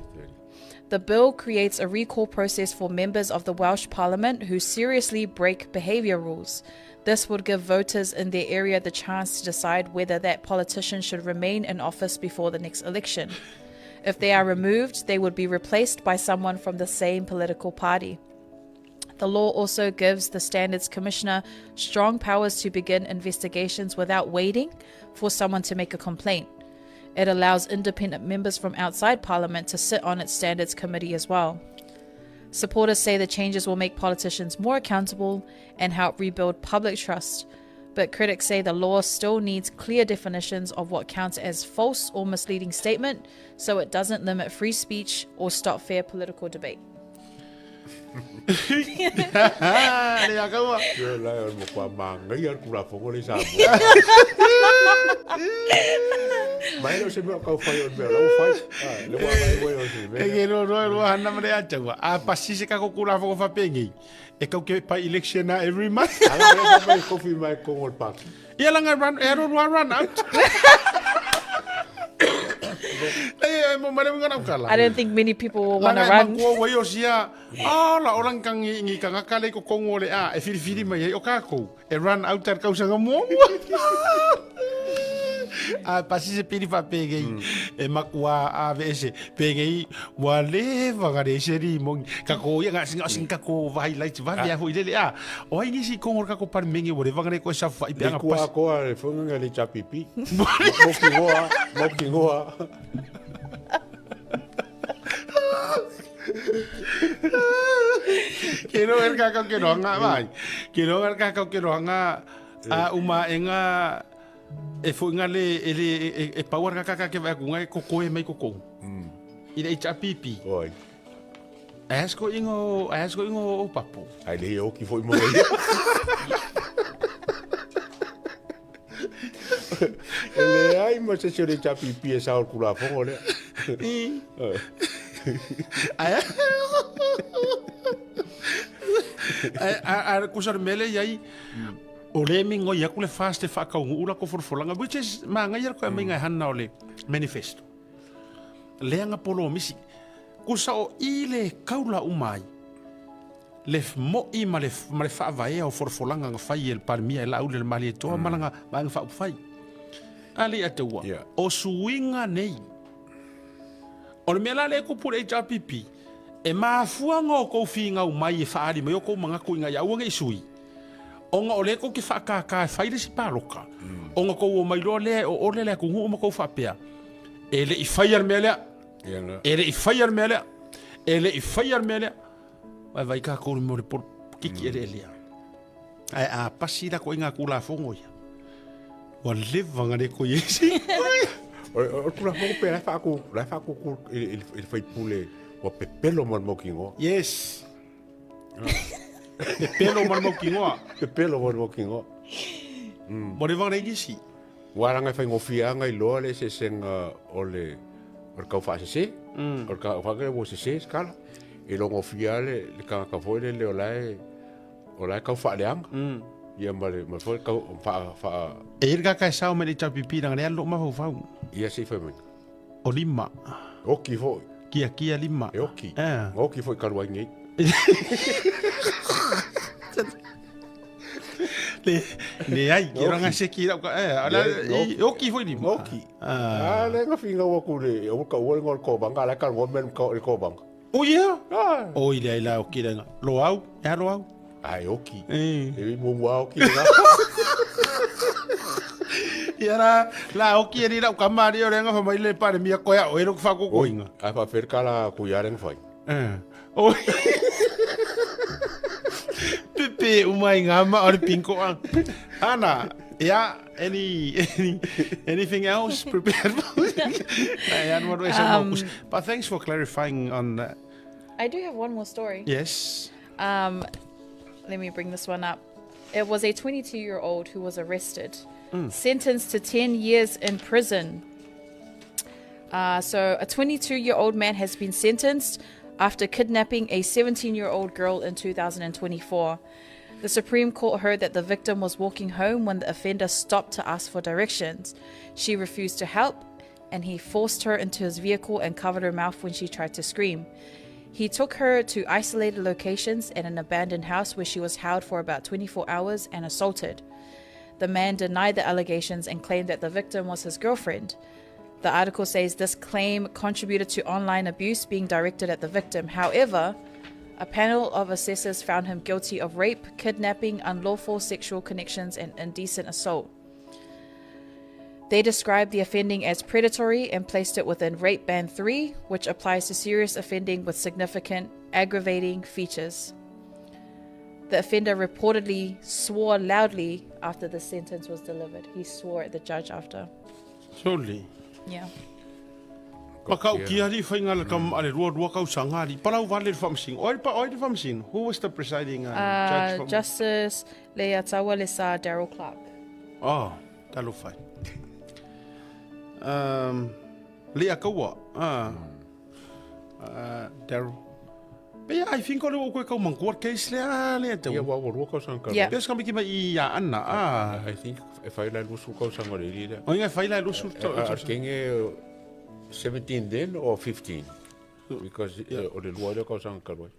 The bill creates a recall process for members of the Welsh Parliament who seriously break behaviour rules. This would give voters in their area the chance to decide whether that politician should remain in office before the next election. If they are removed, they would be replaced by someone from the same political party. The law also gives the Standards Commissioner strong powers to begin investigations without waiting for someone to make a complaint. It allows independent members from outside Parliament to sit on its Standards Committee as well. Supporters say the changes will make politicians more accountable and help rebuild public trust, but critics say the law still needs clear definitions of what counts as false or misleading statement so it doesn't limit free speech or stop fair political debate. Le akaua. Ia la e o le matua māngaia le Tulafono lea i Samoa. Ma e le o se mea o tau fai o le mea o la ua fai. Ah, le ua agai ua e o se mea. E ke roa roa roa hana ma le ataua. A pasi se kako Tulafono faapenei, e kau ke pai election a every month. Ala lea fa mai kofi mai kongo le paki. Ia langa run, e aro rua run out. E mo mare winga na ukala. I don't think many people will want to Langa e run. makua ua i o sia, ah, la olang kang i ngi kanga kale ko kongo le a, e whiriwhiri mai ai o kākou, e run out ar kausanga muamua. A pasi se piri fa pegei, e makua a ve ese, pegei, ua le whangare se ri mongi, ka ko ia ngā singa singa ko vahi lai ti vavi a hui lele a, o ai ngisi kongo ka ko par menge ua le whangare ko e sa whai Le peanga kua pasi. koa le whanganga le chapipi. Moki ngoa, moki ngoa. Ke ro er kakau ke roanga vai. Ke ro er kakau ke roanga a uma e ngā e fo ngā le e le e, e power ka kaka ke vai ku ngai koko e mai koko. I le HRPP. Oi. Asko ingo asko ingo o papu. Ai le oki foi mo ia. E le ai ma se se le chapipi e sa o Tulafono lea. Ai. A kusa le mele iai, o le migoi aku le FAST e faakauguu lakou folafolaga, which is magaia le koe aumaiga e hana o le manifesto. Leaga polomisi. Kusa o i le kaula uma ai, le mo'i ma le, ma le faavaea o folafolaga na fai e le Palemia e Laauli o le Malietoa ma lana Vaega Faaupufai. A le i ataua, Yeah. o suiga nei. O le mea la lea e tupu i le HRPP, e mafua ona outou finau mai e faaali mai outou manatu ina ia aua ne i sui, ona o lea tou te faakākā e fai le isi palota, ona outou omai loa lea e oole le atunuu ma outou faapea, e le i faia le mea lea, e le i faia le mea lea, e le i faia le mea lea. Vaivai tatou i le mea o le polokiki eleelea. Ae a pasi la koe i ngā Tulafono ia, ua leva ona le toe i ai se O le Tulafono pe la e faaku, la e faakuku i le faipule ua pepelo ma le mautinoa. Yes. Pepelo ma le mautinoa. Pepelo ma le mautinoa. Ua leva ona leai nisi. Ua laga e faigofie lava ona iloa le eseesega o le o le taufaasese, o le tau ua sese se tala. E iloa gofie lava le le tagata foi lele o la e o la e tau faaleaga. Ia ma le ma le foi tau faa faa E i ai le tagata e sao mai le HRPP leaga lea lou mafaufau. Ia se i fai mai. O lima. Oki foi. Kiakia lima. E oki. Eh. Na oki foi talu ai nei. Le, leai, ki ranga se ki rau ka, eh, ala, i, oki foi lima. Oki. Ah, le nga finga wa ku le, o ka ua le ngol ko banga, la ka ngol men ka le ko banga. O ia? Ah. O i le la oki lenga. Loau, e a loau. Ai oki. Eh. E mo mua oki lenga. Ia la, la oki e ni rau ka mari o lenga fa mai le pare mia koe a oe ro fa ko koinga. Ai fa fer kala ku ia lenga fai. Eh. O. Pepe uma i ngā ma o le pinko a. Ana, yeah, any, any, anything else prepared for But thanks for clarifying on that. I do have one more story. Yes. Let me bring this one up. It was a 22-year-old who was arrested, sentenced to 10 years in prison. So a 22-year-old man has been sentenced after kidnapping a 17-year-old girl in 2024. The Supreme Court heard that the victim was walking home when the offender stopped to ask for directions. She refused to help, and he forced her into his vehicle and covered her mouth when she tried to scream. He took her to isolated locations and an abandoned house where she was held for about 24 hours and assaulted. The man denied the allegations and claimed that the victim was his girlfriend. The article says this claim contributed to online abuse being directed at the victim. However, a panel of assessors found him guilty of rape, kidnapping, unlawful sexual connections, and indecent assault. They described the offending as predatory and placed it within Rape Band 3, which applies to serious offending with significant aggravating features. The offender reportedly swore loudly after the sentence was delivered. He swore at the judge after. Surely. Yeah. Ma kau ki ari whainga le kam ale rua rua kau sangari. Palau vale le whamsing. Oi pa oi le whamsing. Who was the presiding judge from? Justice Leiataua Lesa Daryl Clark. Oh, talo whai. Lea kaua. Daryl. But yeah, I think o le o koe kau mangua case lea lea tau. Ia wa rua kau sanga. Yeah. Pes ka miki mai i a Anna. Ah. I think e whai lai lusu kau sanga le lea. O inga whai lai lusu. A kenge 17 then or 15? Because o le lua lea kau sanga kaloi.